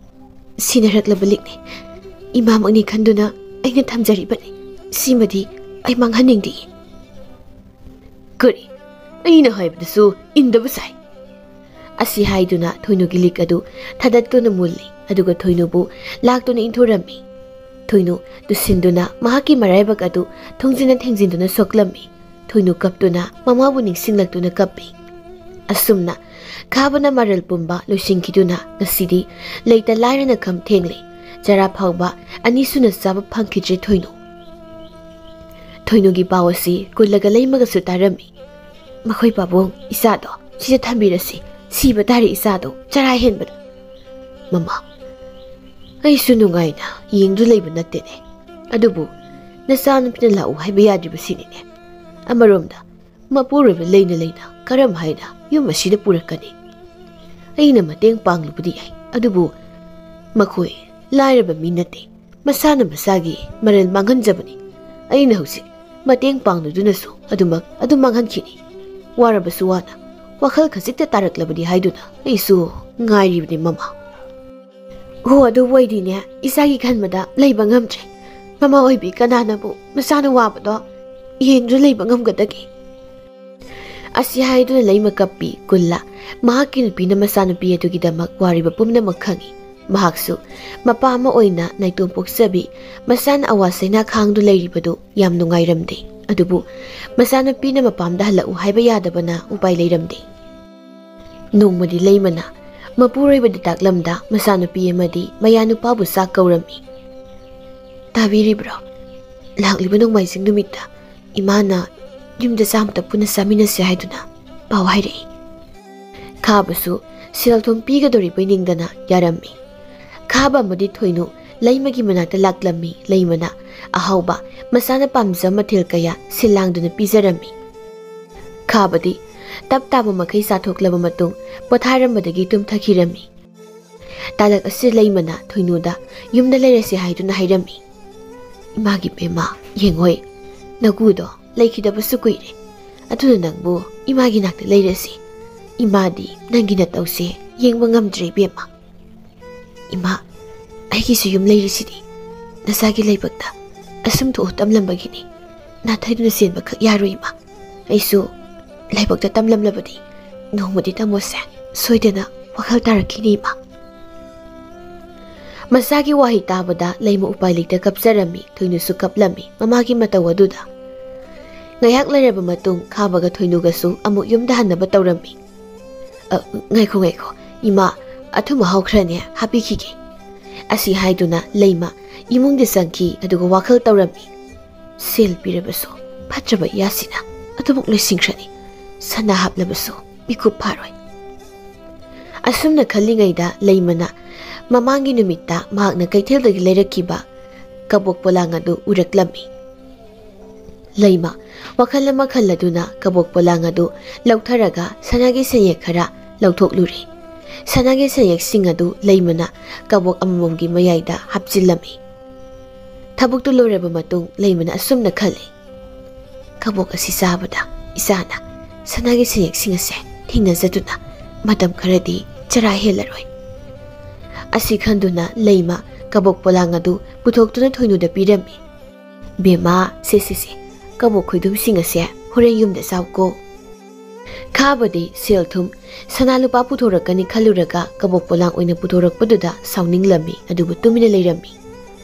ꯁꯤꯟꯅꯔꯛꯂꯕ ꯂꯤꯛꯅꯤ꯫ ꯏꯃꯥꯃꯛꯅꯤ ꯈꯟꯗꯨꯅ ꯑꯩꯅ ꯊꯝꯖꯔꯤꯕꯅꯤ꯫ ꯁꯤꯃꯗꯤ ꯑꯩ ꯃꯥꯡꯍꯟꯅꯤꯡꯗꯦ꯫ ꯀꯔꯤ? ꯑꯩꯅ ꯍꯥꯏꯕꯗꯁꯨ ꯏꯟꯗꯕ ꯁꯥꯏ꯫ ꯑꯁꯤ ꯍꯥꯏꯗꯨꯅ ꯊꯣꯏꯅꯨꯒꯤ ꯂꯤꯛ ꯑꯗꯨ ꯊꯥꯗꯠꯇꯨꯅ ꯃꯨꯜꯂꯤ, ꯑꯗꯨꯒ ꯊꯣꯏꯅꯨꯕꯨ ꯂꯥꯛꯇꯨꯅ ꯏꯟꯊꯨꯔꯝꯃꯤ꯫ ꯊꯣꯏꯅꯨ ꯇꯨꯁꯤꯟꯗꯨꯅ ꯃꯍꯥꯛꯀꯤ ꯃꯔꯥꯏꯕꯛ ꯑꯗꯨ ꯊꯣꯡꯖꯤꯟꯅ ꯊꯦꯡꯖꯤꯟꯗꯨꯅ ꯁꯣꯛꯂꯝꯃꯤ꯫ ꯊꯣꯏꯅꯨ ꯀꯞꯇꯨꯅ ꯃꯃꯥꯕꯨ ꯅꯤꯡꯁꯤꯡꯂꯛꯇꯨꯅ ꯀꯞꯄꯤ꯫ ꯑꯁꯨꯝꯅ ꯈꯥꯕꯅ ꯃꯔꯜ ꯄꯨꯝꯕ ꯂꯣꯏꯁꯤꯟꯈꯤꯗꯨꯅ ꯉꯁꯤꯗꯤ ꯂꯩꯇ ꯂꯥꯏꯔꯅ ꯈꯝ ꯊꯦꯡꯂꯦ꯫ ꯆꯔꯥ ꯐꯥꯎꯕ ꯑꯅꯤꯁꯨꯅ ꯆꯥꯕ ꯐꯪꯈꯤꯗ꯭ꯔꯦ ꯊꯣꯏꯅꯨ꯫ ꯊꯣꯏꯅꯨꯒꯤ ꯄꯥꯎ ꯑꯁꯤ ꯀꯨꯜꯂꯒ ꯂꯩꯃꯒꯁꯨ ꯇꯥꯔꯝꯃꯤ꯫ "ꯃꯈꯣꯏ ꯄꯥꯕꯨꯡ, ꯏꯆꯥꯗꯣ ꯁꯤꯗ ꯊꯝꯕꯤꯔꯁꯤ, ꯁꯤꯕ ꯇꯥꯔꯦ ꯏꯆꯥꯗꯣ ꯆꯔꯥ ꯍꯦꯟꯕꯗ"꯫ "ꯃꯃꯥ, ꯑꯩꯁꯨ ꯅꯨꯡꯉꯥꯏꯅ ꯌꯦꯡꯗꯨ ꯂꯩꯕ ꯅꯠꯇꯦꯅꯦ꯫ ꯑꯗꯨꯕꯨ ꯅꯆꯥꯅꯨꯄꯤꯅ ꯂꯥꯛꯎ ꯍꯥꯏꯕ ꯌꯥꯗ꯭ꯔꯤꯕꯁꯤꯅꯤꯅꯦ꯫ ꯑꯃꯔꯣꯝꯗ ꯃꯄꯨꯔꯣꯏꯕ ꯂꯩꯅ ꯂꯩꯅ ꯀꯔꯝ ꯍꯥꯏꯅ ꯌꯨꯝ ꯑꯁꯤꯗ ꯄꯨꯔꯛꯀꯅꯤ? ꯑꯩꯅ ꯃꯇꯦꯡ ꯄꯥꯡꯂꯨꯕꯗꯤ ꯌꯥꯏ, ꯑꯗꯨꯕꯨ ꯃꯈꯣꯏ ꯂꯥꯏꯔꯕ ꯃꯤ ꯅꯠꯇꯦ꯫ ꯃꯁꯥꯅ ꯃꯁꯥꯒꯤ ꯃꯔꯜ ꯃꯥꯡꯍꯟꯖꯕꯅꯤ꯫ ꯑꯩꯅ ꯍꯧꯖꯤꯛ ꯃꯇꯦꯡ ꯄꯥꯡꯂꯨꯗꯨꯅꯁꯨ ꯑꯗꯨꯃꯛ ꯑꯗꯨꯝ ꯃꯥꯡꯍꯟꯈꯤꯅꯤ꯫ ꯋꯥꯔꯕꯁꯨ ꯋꯥꯅ ꯋꯥꯈꯜ ꯈꯖꯤꯛꯇ ꯇꯥꯔꯛꯂꯕꯗꯤ ꯍꯥꯏꯗꯨꯅ ꯑꯩꯁꯨ ꯉꯥꯏꯔꯤꯕꯅꯤ ꯃꯃꯥ"꯫ "ꯍꯣ, ꯑꯗꯨꯕꯨ ꯑꯩꯗꯤꯅꯦ, ꯏꯆꯥꯒꯤ ꯈꯟꯕꯗ ꯂꯩꯕ ꯉꯝꯗ꯭ꯔꯦ꯫ ꯃꯃꯥ ꯑꯣꯏꯕꯤ ꯀꯅꯥꯅꯕꯨ ꯃꯆꯥꯅ ꯋꯥꯕꯗꯣ ꯌꯦꯡꯗꯨꯅ ꯂꯩꯕ ꯉꯝꯒꯗꯒꯦ?" ꯑꯁꯤ ꯍꯥꯏꯗꯨꯅ ꯂꯩꯃ ꯀꯞꯄꯤ꯫ ꯀꯨꯜꯂ ꯃꯍꯥꯛꯀꯤ ꯅꯨꯄꯤꯅ ꯃꯆꯥꯅꯨꯄꯤ ꯑꯗꯨꯒꯤꯗꯃꯛ ꯋꯥꯔꯤꯕ ꯄꯨꯝꯅꯃꯛ ꯈꯪꯏ꯫ ꯃꯍꯥꯛꯁꯨ ꯃꯄꯥ ꯑꯃ ꯑꯣꯏꯅ ꯅꯥꯏꯇꯣꯝ ꯄꯣꯛꯆꯕꯤ, ꯃꯆꯥꯅ ꯑꯋꯥ ꯆꯩꯅꯥ ꯈꯥꯡꯗꯨ ꯂꯩꯔꯤꯕꯗꯨ ꯌꯥꯝ ꯅꯨꯡꯉꯥꯏꯔꯝꯗꯦ꯫ ꯑꯗꯨꯕꯨ ꯃꯆꯥꯅꯨꯄꯤꯅ ꯃꯄꯥꯝꯗ ꯍꯜꯂꯛꯎ ꯍꯥꯏꯕ ꯌꯥꯗꯕꯅ ꯎꯄꯥꯏ ꯂꯩꯔꯝꯗꯦ꯫ ꯅꯣꯡꯃꯗꯤ ꯂꯩꯃꯅ ꯃꯄꯨꯔꯣꯏꯕꯗ ꯇꯥꯛꯂꯝꯗ ꯃꯆꯥꯅꯨꯄꯤ ꯑꯃꯗꯤ ꯃꯌꯥꯅꯨꯄꯥꯕꯨ ꯆꯥꯛ ꯀꯧꯔꯝꯃꯤ꯫ "ꯇꯥꯕꯤꯔꯤꯕ꯭ꯔꯣ? ꯂꯥꯛꯂꯤꯕ ꯅꯣꯡꯃꯥꯏꯖꯤꯡ ꯅꯨꯃꯤꯠꯇ ꯏꯃꯥꯅ ꯌꯨꯝꯗ ꯆꯥꯃꯇ ꯄꯨꯟꯅ ꯆꯥꯃꯤꯟꯅꯁꯦ ꯍꯥꯏꯗꯨꯅ ꯄꯥꯎ ꯍꯥꯏꯔꯛꯏ"꯫ ꯈꯥꯕꯁꯨ ꯁꯦꯜ ꯊꯨꯝ ꯄꯤꯒꯗꯧꯔꯤꯕꯣꯏ ꯅꯤꯡꯗꯅ ꯌꯥꯔꯝꯃꯤ꯫ ꯈꯥꯕ ꯑꯃꯗꯤ ꯊꯣꯏꯅꯨ ꯂꯩꯃꯒꯤ ꯃꯅꯥꯛꯇ ꯂꯥꯛꯂꯝꯃꯤ꯫ ꯂꯩꯃꯅ ꯑꯍꯥꯎꯕ, ꯃꯁꯥꯅ ꯄꯥꯝꯖꯕ ꯃꯊꯦꯜ ꯀꯌꯥ ꯁꯤꯜ ꯂꯥꯡꯗꯨꯅ ꯄꯤꯖꯔꯝꯃꯤ꯫ ꯈꯥꯕꯗꯤ ꯇꯞ ꯇꯥꯕ ꯃꯈꯩ ꯆꯥꯊꯣꯛꯂꯕ ꯃꯇꯨꯡ ꯄꯣꯊꯥꯔꯝꯕꯗꯒꯤ ꯇꯨꯝꯊꯈꯤꯔꯝꯃꯤ꯫ ꯇꯥꯂꯛ ꯑꯁꯤ ꯂꯩꯃꯅ ꯊꯣꯏꯅꯨꯗ ꯌꯨꯝꯗ ꯂꯩꯔꯁꯤ ꯍꯥꯏꯗꯨꯅ ꯍꯥꯏꯔꯝꯃꯤ꯫ "ꯏꯃꯥꯒꯤ ꯄꯦꯃꯥ, ꯌꯦꯡꯉꯣꯏ, ꯅꯒꯨꯗꯣ ꯂꯩꯈꯤꯗꯕꯁꯨ ꯀꯨꯏꯔꯦ꯫ ꯑꯗꯨꯅ ꯅꯪꯕꯨ ꯏꯃꯥꯒꯤ ꯅꯥꯛꯇ ꯂꯩꯔꯁꯤ꯫ "ꯏꯃꯥꯗꯤ ꯅꯪꯒꯤ ꯅꯇꯧꯁꯦ ꯌꯦꯡꯕ ꯉꯝꯗ꯭ꯔꯦ ꯏꯕꯦꯝꯃ꯫ ꯏꯃꯥ, ꯑꯩꯒꯤꯁꯨ ꯌꯨꯝ ꯂꯩꯔꯤꯁꯤꯗꯤ ꯅꯆꯥꯒꯤ ꯂꯥꯏꯕꯛꯇ ꯑꯁꯨꯝ ꯊꯣꯛꯎ ꯇꯝꯂꯝꯕꯒꯤꯅꯤ꯫ ꯅꯥꯊꯩꯗꯨꯅ ꯆꯦꯟꯕꯈꯛ ꯌꯥꯔꯣꯏ ꯏꯃꯥ꯫ ꯑꯩꯁꯨ ꯂꯥꯏꯕꯛꯇ ꯇꯝꯂꯝꯂꯕꯗꯤ ꯅꯣꯡꯃꯗꯤ ꯇꯝꯃꯣꯁꯦ ꯁꯣꯏꯗꯅ ꯋꯥꯈꯜ ꯇꯥꯔꯛꯈꯤꯅꯤ ꯏꯃꯥ"꯫ ꯃꯆꯥꯒꯤ ꯋꯥꯍꯩ ꯇꯥꯕꯗ ꯂꯩꯃ ꯎꯄꯥꯏ ꯂꯩꯇ ꯀꯞꯆꯔꯝꯃꯤ꯫ ꯊꯣꯏꯅꯨꯁꯨ ꯀꯞꯂꯝꯃꯤ ꯃꯃꯥꯒꯤ ꯃꯇꯧ ꯑꯗꯨꯗ꯫ ꯉꯥꯏꯍꯥꯛ ꯂꯩꯔꯕ ꯃꯇꯨꯡ ꯈꯥꯕꯒ ꯊꯣꯏꯅꯨꯒꯁꯨ ꯑꯃꯨꯛ ꯌꯨꯝꯗ ꯍꯟꯅꯕ ꯇꯧꯔꯝꯃꯤ꯫ "ꯑ, ꯉꯥꯏꯈꯣ, ꯉꯥꯏꯈꯣ, ꯏꯃꯥ, ꯑꯊꯨꯝ ꯑꯍꯥꯎ ꯈꯔꯅꯦ ꯍꯥꯞꯄꯤꯈꯤꯒꯦ"꯫ ꯑꯁꯤ ꯍꯥꯏꯗꯨꯅ ꯂꯩꯃ ꯏꯃꯨꯡꯗ ꯆꯪꯈꯤ, ꯑꯗꯨꯒ ꯋꯥꯈꯜ ꯇꯧꯔꯝꯃꯤ꯫ "ꯁꯦꯜ ꯄꯤꯔꯕꯁꯨ ꯐꯠꯇ꯭ꯔꯕ ꯏꯌꯥꯁꯤꯅ ꯑꯗꯨꯃꯛ ꯂꯣꯏꯁꯤꯟꯈ꯭ꯔꯅꯤ꯫ ꯁꯅꯥ ꯍꯥꯞꯂꯕꯁꯨ ꯃꯤꯀꯨꯞ ꯐꯥꯔꯣꯏ"꯫ ꯑꯁꯨꯝꯅ ꯈꯜꯂꯤꯉꯩꯗ ꯂꯩꯃꯅ ꯃꯃꯥꯡꯒꯤ ꯅꯨꯃꯤꯠꯇ ꯃꯍꯥꯛꯅ ꯀꯩꯊꯦꯜꯗꯒꯤ ꯂꯩꯔꯛꯈꯤꯕ ꯀꯕꯣꯛ ꯄꯣꯂꯥꯡ ꯑꯗꯨ ꯎꯔꯛꯂꯝꯃꯤ꯫ ꯂꯩꯃ ꯋꯥꯈꯜ ꯑꯃ ꯈꯜꯂꯗꯨꯅ ꯀꯕꯣꯛ ꯄꯣꯂꯥꯡ ꯑꯗꯨ ꯂꯧꯊꯔꯒ ꯁꯅꯥꯒꯤ ꯁꯦꯟꯌꯦꯛ ꯈꯔ ꯂꯧꯊꯣꯛꯂꯨꯔꯦ꯫ ꯁꯅꯥꯒꯤ ꯁꯦꯟꯌꯦꯛꯁꯤꯡ ꯑꯗꯨ ꯂꯩꯃꯅ ꯀꯕꯣꯛ ꯑꯃꯃꯝꯒꯤ ꯃꯌꯥꯏꯗ ꯍꯥꯞꯆꯤꯜꯂꯝꯃꯤ꯫ ꯊꯕꯛꯇꯨ ꯂꯣꯏꯔꯕ ꯃꯇꯨꯡ ꯂꯩꯃꯅ ꯑꯁꯨꯝꯅ ꯈꯜꯂꯤ, "ꯀꯕꯣꯛ ꯑꯁꯤ ꯆꯥꯕꯗ ꯏꯆꯥꯅ ꯁꯅꯥꯒꯤ ꯁꯦꯟꯌꯦꯛꯁꯤꯡ ꯑꯁꯦ ꯊꯦꯡꯅꯖꯗꯨꯅ ꯃꯇꯝ ꯈꯔꯗꯤ ꯆꯔꯥ ꯍꯦꯜꯂꯔꯣꯏ"꯫ ꯑꯁꯤ ꯈꯟꯗꯨꯅ ꯂꯩꯃ ꯀꯕꯣꯛ ꯄꯣꯂꯥꯡ ꯑꯗꯨ ꯄꯨꯊꯣꯛꯇꯨꯅ ꯊꯣꯏꯅꯨꯗ ꯄꯤꯔꯝꯃꯤ꯫ "ꯕꯦꯝꯃ, ꯁꯦ, ꯁꯦ, ꯁꯦ, ꯀꯕꯣꯛ ꯈꯣꯏꯗꯨꯝꯁꯤꯡ ꯑꯁꯦ ꯍꯣꯔꯦꯟ ꯌꯨꯝꯗ ꯆꯥꯎꯀꯣ"꯫ ꯈꯥꯕꯗꯤ ꯁꯦꯜ ꯊꯨꯝ, ꯁꯅꯥ ꯂꯨꯄꯥ ꯄꯨꯊꯣꯔꯛꯀꯅꯤ ꯈꯜꯂꯨꯔꯒ ꯀꯕꯣꯛ ꯄꯣꯂꯥꯡ ꯑꯣꯏꯅ ꯄꯨꯊꯣꯔꯛꯄꯗꯨꯗ ꯁꯥꯎꯅꯤꯡꯂꯝꯃꯤ, ꯑꯗꯨꯕꯨ ꯇꯨꯃꯤꯟꯅ ꯂꯩꯔꯝꯃꯤ꯫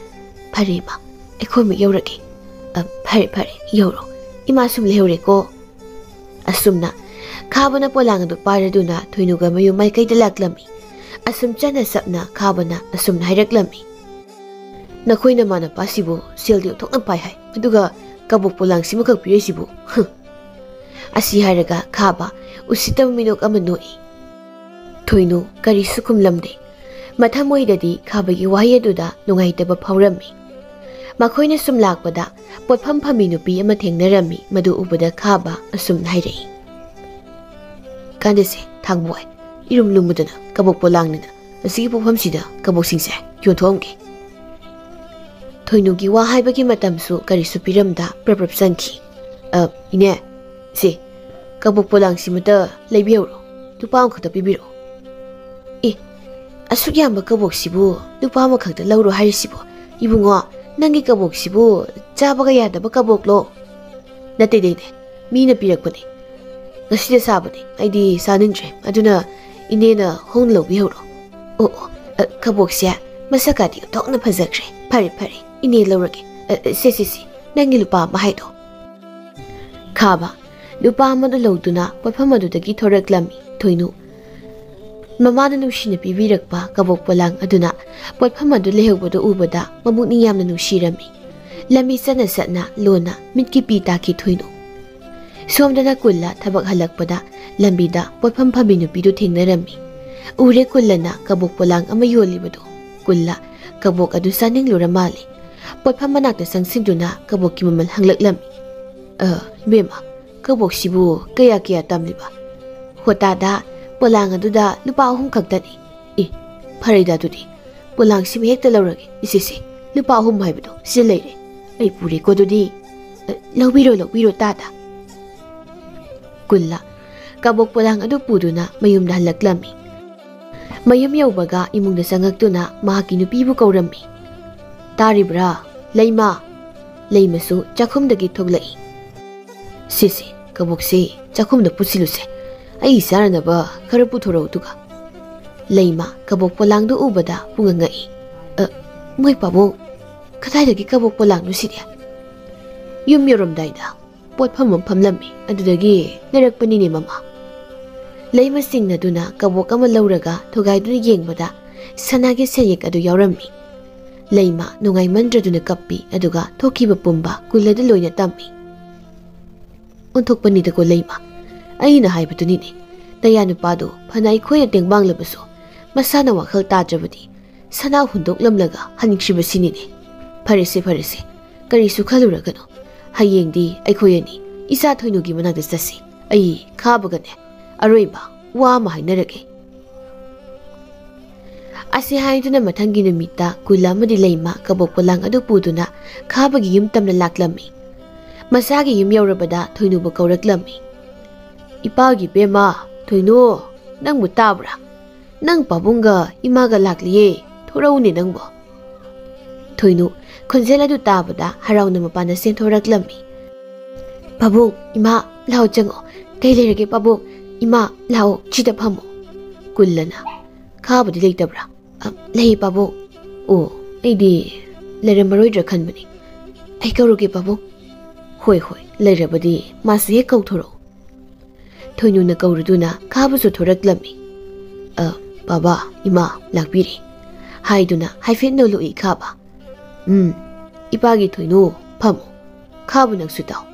"ꯐꯔꯦ ꯏꯃꯥ, ꯑꯩꯈꯣꯏꯃꯛ ꯌꯧꯔꯒꯦ"꯫ "ꯑ, ꯐꯔꯦ, ꯐꯔꯦ, ꯌꯧꯔꯣ꯫ ꯏꯃꯥ ꯁꯨꯝ ꯂꯩꯍꯧꯔꯦꯀꯣ"꯫ ꯑꯁꯨꯝꯅ ꯈꯥꯕꯅ ꯄꯣꯂꯥꯡ ꯑꯗꯨ ꯄꯥꯏꯔꯗꯨꯅ ꯊꯣꯏꯅꯨꯒ ꯃꯌꯨꯝ ꯃꯥꯏꯀꯩꯗ ꯂꯥꯛꯂꯝꯃꯤ꯫ ꯑꯁꯨꯝ ꯆꯠꯅ ꯆꯞꯅ ꯈꯥꯕꯅ ꯑꯁꯨꯝꯅ ꯍꯥꯏꯔꯛꯂꯝꯃꯤ, "ꯅꯈꯣꯏ ꯅꯃꯥꯅꯄꯥꯁꯤꯕꯨ ꯁꯦꯜꯗꯤ ꯑꯣꯟꯊꯣꯛꯅ ꯄꯥꯏ ꯍꯥꯏ, ꯑꯗꯨꯒ ꯀꯕꯣꯛ ꯄꯣꯂꯥꯡꯁꯤꯃꯈꯛ ꯄꯤꯔꯛꯏꯁꯤꯕꯨ? ꯍꯨꯝ!" ꯑꯁꯤ ꯍꯥꯏꯔꯒ ꯈꯥꯕ ꯎꯁꯤꯠꯇꯕ ꯃꯤꯅꯣꯛ ꯑꯃ ꯅꯣꯛꯏ꯫ ꯊꯣꯏꯅꯨ ꯀꯔꯤꯁꯨ ꯈꯨꯝꯂꯝꯗꯦ꯫ ꯃꯊꯃꯣꯏꯗꯗꯤ ꯈꯥꯕꯒꯤ ꯋꯥꯍꯩ ꯑꯗꯨꯗ ꯅꯨꯡꯉꯥꯏꯇꯕ ꯐꯥꯎꯔꯝꯃꯤ꯫ ꯃꯈꯣꯏꯅ ꯁꯨꯝ ꯂꯥꯛꯄꯗ ꯄꯣꯠꯐꯝ ꯐꯝꯕꯤ ꯅꯨꯄꯤ ꯑꯃ ꯊꯦꯡꯅꯔꯝꯃꯤ꯫ ꯃꯗꯨ ꯎꯕꯗ ꯈꯥꯕ ꯑꯁꯨꯝꯅ ꯍꯥꯏꯔꯛꯏ, "ꯀꯥꯟꯗꯦꯁꯦ, ꯊꯥꯡꯕꯣꯏ, ꯏꯔꯨꯝ ꯂꯨꯝꯃꯨꯗꯅ ꯀꯕꯣꯛ ꯄꯣꯂꯥꯡꯅꯤꯅ ꯑꯁꯤꯒꯤ ꯄꯣꯠꯐꯝꯁꯤꯗ ꯀꯕꯣꯛꯁꯤꯡꯁꯦ ꯌꯣꯟꯊꯣꯛꯑꯝꯒꯦ"꯫ ꯊꯣꯏꯅꯨꯒꯤ ꯋꯥ ꯍꯥꯏꯕꯒꯤ ꯃꯇꯝꯁꯨ ꯀꯔꯤꯁꯨ ꯄꯤꯔꯝꯗ ꯄ꯭ꯔꯞ ꯄ꯭ꯔꯞ ꯆꯪꯈꯤ꯫ "ꯑ, ꯏꯅꯦ, ꯁꯤ ꯀꯕꯣꯛ ꯄꯣꯂꯥꯡꯁꯤꯃꯇ ꯂꯩꯕꯤꯍꯧꯔꯣ"꯫ ꯅꯨꯄꯥ ꯑꯃꯈꯛꯇ ꯄꯤꯕꯤꯔꯛꯑꯣ꯫ ꯑꯦ, ꯑꯁꯨꯛ ꯌꯥꯝꯕ ꯀꯕꯣꯛꯁꯤꯕꯨ ꯅꯨꯄꯥ ꯑꯃꯈꯛꯇ ꯂꯧꯔꯣ ꯍꯥꯏꯔꯤꯁꯤꯕꯣ? ꯏꯕꯨꯡꯉꯣ, ꯅꯪꯒꯤ ꯀꯕꯣꯛꯁꯤꯕꯨ ꯆꯥꯕꯒ ꯌꯥꯗꯕ ꯀꯕꯣꯛꯂꯣ? ꯅꯠꯇꯦ, ꯅꯠꯇꯦ, ꯃꯤꯅ ꯄꯤꯔꯛꯄꯅꯦ꯫ ꯉꯁꯤꯗ ꯁꯥꯕꯅꯦ, ꯑꯩꯗꯤ ꯆꯥꯅꯤꯡꯗ꯭ꯔꯦ, ꯑꯗꯨꯅ ꯏꯅꯦꯅ ꯍꯣꯡꯅ ꯂꯧꯕꯤꯍꯧꯔꯣ꯫ ꯑꯣ, ꯑꯣ, ꯑ, ꯀꯕꯣꯛꯁꯦ ꯃꯁꯛꯀꯗꯤ ꯑꯣꯟꯊꯣꯛꯅ ꯐꯖꯈ꯭ꯔꯦ꯫ ꯐꯔꯦ, ꯐꯔꯦ, ꯏꯅꯦ ꯂꯧꯔꯒꯦ꯫ ꯑ, ꯑ, ꯁꯦ, ꯁꯦ, ꯁꯦ, ꯅꯪꯒꯤ ꯂꯨꯄꯥ ꯑꯃ ꯍꯥꯏꯗꯣ꯫ ꯈꯥꯕ ꯂꯨꯄꯥ ꯑꯃꯗꯨ ꯂꯧꯗꯨꯅ ꯄꯣꯠꯐꯝ ꯑꯗꯨꯗꯒꯤ ꯊꯣꯔꯛꯂꯝꯃꯤ ꯊꯣꯏꯅꯨ꯫ ꯃꯃꯥꯅ ꯅꯨꯡꯁꯤꯅ ꯄꯤꯕꯤꯔꯛꯄ ꯀꯕꯣꯛ ꯄꯣꯂꯥꯡ ꯑꯗꯨꯅ ꯄꯣꯠꯐꯝ ꯑꯗꯨ ꯂꯩꯍꯧꯕꯗꯨ ꯎꯕꯗ ꯃꯕꯨꯛꯅꯤꯡ ꯌꯥꯝꯅ ꯅꯨꯡꯁꯤꯔꯝꯃꯤ꯫ ꯂꯝꯕꯤ ꯆꯠꯅ ꯆꯠꯅ ꯂꯣꯟꯅ ꯃꯤꯠꯀꯤ ꯄꯤ ꯇꯥꯈꯤ ꯊꯣꯏꯅꯨ꯫ ꯁꯣꯝꯗꯅ ꯀꯨꯜꯂ ꯊꯕꯛ ꯍꯜꯂꯛꯄꯗ ꯂꯝꯕꯤꯗ ꯄꯣꯠꯐꯝ ꯐꯝꯕꯤ ꯅꯨꯄꯤꯗꯨ ꯊꯦꯡꯅꯔꯝꯃꯤ꯫ ꯎꯔꯦ ꯀꯨꯜꯂꯅ ꯀꯕꯣꯛ ꯄꯣꯂꯥꯡ ꯑꯃ ꯌꯣꯜꯂꯤꯕꯗꯨ꯫ ꯀꯨꯜꯂ ꯀꯕꯣꯛ ꯑꯗꯨ ꯆꯥꯅꯤꯡꯂꯨꯔ ꯃꯥꯜꯂꯦ꯫ ꯄꯣꯠꯐꯝ ꯃꯅꯥꯛꯇ ꯆꯪꯁꯤꯟꯗꯨꯅ ꯀꯕꯣꯛꯀꯤ ꯃꯃꯜ ꯍꯪꯂꯛꯂꯝꯃꯤ꯫ "ꯑ, ꯏꯕꯦꯝꯃ, ꯀꯕꯣꯛꯁꯤꯕꯨ ꯀꯌꯥ ꯀꯌꯥ ꯇꯝꯂꯤꯕ?" "ꯍꯣꯇꯥꯗ ꯄꯣꯂꯥꯡ ꯑꯗꯨꯗ ꯂꯨꯄꯥ ꯑꯍꯨꯝ ꯈꯛꯇꯅꯤ꯫" "ꯑꯦ, ꯐꯔꯦꯗ ꯑꯗꯨꯗꯤ꯫ ꯄꯣꯂꯥꯡꯁꯤꯃ ꯍꯦꯛꯇ ꯂꯧꯔꯒꯦ, ꯏꯆꯦꯁꯦ꯫ ꯂꯨꯄꯥ ꯑꯍꯨꯝ ꯍꯥꯏꯕꯗꯣ ꯁꯤꯗ ꯂꯩꯔꯦ꯫ ꯑꯩ ꯄꯨꯔꯦꯀꯣ ꯑꯗꯨꯗꯤ꯫" "ꯑ, ꯂꯧꯕꯤꯔꯣ, ꯂꯧꯕꯤꯔꯣ ꯇꯥꯗ꯫" ꯀꯨꯜꯂ ꯀꯕꯣꯛ ꯄꯣꯂꯥꯡ ꯑꯗꯨ ꯄꯨꯗꯨꯅ ꯃꯌꯨꯝꯗ ꯍꯜꯂꯛꯂꯝꯃꯤ꯫ ꯃꯌꯨꯝ ꯌꯧꯕꯒ ꯏꯃꯨꯡꯗ ꯆꯪꯉꯛꯇꯨꯅ ꯃꯍꯥꯛꯀꯤ ꯅꯨꯄꯤꯕꯨ ꯀꯧꯔꯝꯃꯤ꯫ "ꯇꯥꯔꯤꯕ꯭ꯔꯥ, ꯂꯩꯃ?" ꯂꯩꯃꯁꯨ ꯆꯥꯛꯈꯨꯝꯗꯒꯤ ꯊꯣꯛꯂꯛꯏ꯫ "ꯁꯤꯁꯦ, ꯀꯕꯣꯛꯁꯦ ꯆꯥꯛꯈꯨꯝꯗ ꯄꯨꯁꯤꯜꯂꯨꯁꯦ꯫ ꯑꯩ ꯆꯥꯅꯅꯕ ꯈꯔ ꯄꯨꯊꯣꯔꯛꯎ ꯑꯗꯨꯒ꯫" ꯂꯩꯃ ꯀꯕꯣꯛ ꯄꯣꯂꯥꯡꯗꯨ ꯎꯕꯗ ꯄꯨꯡꯉꯛ ꯉꯛꯏ꯫ "ꯑ, ꯃꯣꯏ ꯄꯥꯕꯨꯡ, ꯀꯗꯥꯏꯗꯒꯤ ꯀꯕꯣꯛ ꯄꯣꯂꯥꯡꯅꯣ ꯁꯤꯗꯤ?" "ꯌꯨꯝ ꯌꯧꯔꯝꯗꯥꯏꯗ ꯄꯣꯠꯐꯝ ꯑꯃ ꯐꯝꯂꯝꯃꯤ, ꯑꯗꯨꯗꯒꯤ ꯂꯩꯔꯛꯄꯅꯤꯅꯦ ꯃꯃꯥ꯫" ꯂꯩꯃ ꯆꯤꯡꯅꯗꯨꯅ ꯀꯕꯣꯛ ꯑꯃ ꯂꯧꯔꯒ ꯊꯨꯒꯥꯏꯗꯨꯅ ꯌꯦꯡꯕꯗ ꯁꯅꯥꯒꯤ ꯁꯦꯟꯌꯦꯛ ꯑꯗꯨ ꯌꯥꯎꯔꯝꯃꯤ꯫ ꯂꯩꯃ ꯅꯨꯡꯉꯥꯏꯃꯟꯗ꯭ꯔꯗꯨꯅ ꯀꯞꯄꯤ, ꯑꯗꯨꯒ ꯊꯣꯛꯈꯤꯕ ꯄꯨꯝꯕ ꯀꯨꯜꯂꯗ ꯂꯣꯏꯅ ꯇꯝꯃꯤ꯫ "ꯑꯣꯟꯊꯣꯛꯄꯅꯤꯗꯀꯣ ꯂꯩꯃ, ꯑꯩꯅ ꯍꯥꯏꯕꯗꯨꯅꯤꯅꯦ, ꯇꯌꯥ ꯅꯨꯄꯥꯗꯣ ꯐꯅ ꯑꯩꯈꯣꯏꯅ ꯇꯦꯡꯕꯥꯡꯂꯕꯁꯨ ꯃꯁꯥꯅ ꯋꯥꯈꯜ ꯇꯥꯗ꯭ꯔꯕꯗꯤ ꯁꯅꯥ ꯍꯨꯟꯗꯣꯛꯂꯝꯂꯒ ꯍꯟꯈ꯭ꯔꯤꯕꯁꯤꯅꯤꯅꯦ꯫ ꯐꯔꯦꯁꯦ, ꯐꯔꯦꯁꯦ, ꯀꯔꯤꯁꯨ ꯈꯜꯂꯨꯔꯒꯅꯨ꯫ ꯍꯌꯦꯡꯗꯤ ꯑꯩꯈꯣꯏ ꯑꯅꯤ ꯏꯆꯥ ꯊꯣꯏꯅꯨꯒꯤ ꯃꯅꯥꯛꯇ ꯆꯠꯁꯤ꯫ ꯑꯩ ꯈꯥꯕꯒꯅꯦ ꯑꯔꯣꯏꯕ ꯋꯥ ꯑꯃ ꯍꯥꯏꯅꯔꯒꯦ꯫" ꯑꯁꯤ ꯍꯥꯏꯗꯨꯅ ꯃꯊꯪꯒꯤ ꯅꯨꯃꯤꯠꯇ ꯀꯨꯜ ꯑꯃꯗꯤ ꯂꯩꯃ ꯀꯕꯣꯛ ꯄꯣꯂꯥꯡ ꯑꯗꯨ ꯄꯨꯗꯨꯅ ꯈꯥꯕꯒꯤ ꯌꯨꯝ ꯇꯝꯅ ꯂꯥꯛꯂꯝꯃꯤ꯫ ꯃꯆꯥꯒꯤ ꯌꯨꯝ ꯌꯧꯔꯕꯗ ꯊꯣꯏꯅꯨꯕꯨ ꯀꯧꯔꯛꯂꯝꯃꯤ꯫ "ꯏꯄꯥꯒꯤ ꯄꯦꯃ, ꯊꯣꯏꯅꯨ, ꯅꯪꯕꯨ ꯇꯥꯕ꯭ꯔꯥ? ꯅꯪ ꯄꯥꯕꯨꯡꯒ ꯏꯃꯥꯒ ꯂꯥꯛꯂꯤꯌꯦ꯫ ꯊꯣꯔꯛꯎꯅꯦ ꯅꯪꯕꯨ꯫ ꯊꯣꯏꯅꯨ ꯈꯣꯟꯖꯦꯜ ꯑꯗꯨ ꯇꯥꯕꯗ ꯍꯔꯥꯎꯅ ꯃꯄꯥꯟꯗ ꯆꯦꯟꯊꯣꯔꯛꯂꯝꯃꯤ꯫ "ꯄꯥꯕꯨꯡ, ꯏꯃꯥ, ꯂꯥꯛꯑꯣ ꯆꯪꯉꯣ꯫ ꯀꯩ ꯂꯩꯔꯒꯦ ꯄꯥꯕꯨꯡ? ꯏꯃꯥ, ꯂꯥꯛꯑꯣ, ꯁꯤꯗ ꯐꯝꯃꯣ꯫" ꯀꯨꯜꯂꯅ, "ꯈꯥꯕꯗꯤ ꯂꯩꯇꯕ꯭ꯔꯥ?" "ꯑ, ꯂꯩꯌꯦ ꯄꯥꯕꯨꯡ꯫" "ꯑꯣ, ꯑꯩꯗꯤ ꯂꯩꯔꯝꯃꯔꯣꯏꯗ꯭ꯔꯥ ꯈꯟꯕꯅꯤ꯫ ꯑꯩ ꯀꯧꯔꯨꯒꯦ ꯄꯥꯕꯨꯡ꯫" "ꯍꯣꯏ, ꯍꯣꯏ, ꯂꯩꯔꯕꯗꯤ ꯃꯥꯁꯨ ꯍꯦꯛ ꯀꯧꯊꯣꯔꯛꯑꯣ꯫" ꯊꯣꯏꯅꯨꯅ ꯀꯧꯔꯨꯗꯨꯅ ꯈꯥꯕꯁꯨ ꯊꯣꯔꯛꯂꯝꯃꯤ꯫ "ꯑ, ꯕꯥꯕꯥ, ꯏꯃꯥ ꯂꯥꯛꯄꯤꯔꯦ," ꯍꯥꯏꯗꯨꯅ ꯍꯥꯏꯐꯦꯠ ꯅꯣꯜꯂꯨꯏ ꯈꯥꯕ꯫ "ꯎꯝ, ꯏꯄꯥꯒꯤ ꯊꯣꯏꯅꯨ, ꯐꯝꯃꯨ꯫ ꯈꯥꯕ ꯅꯪꯁꯨ ꯇꯥꯎ꯫"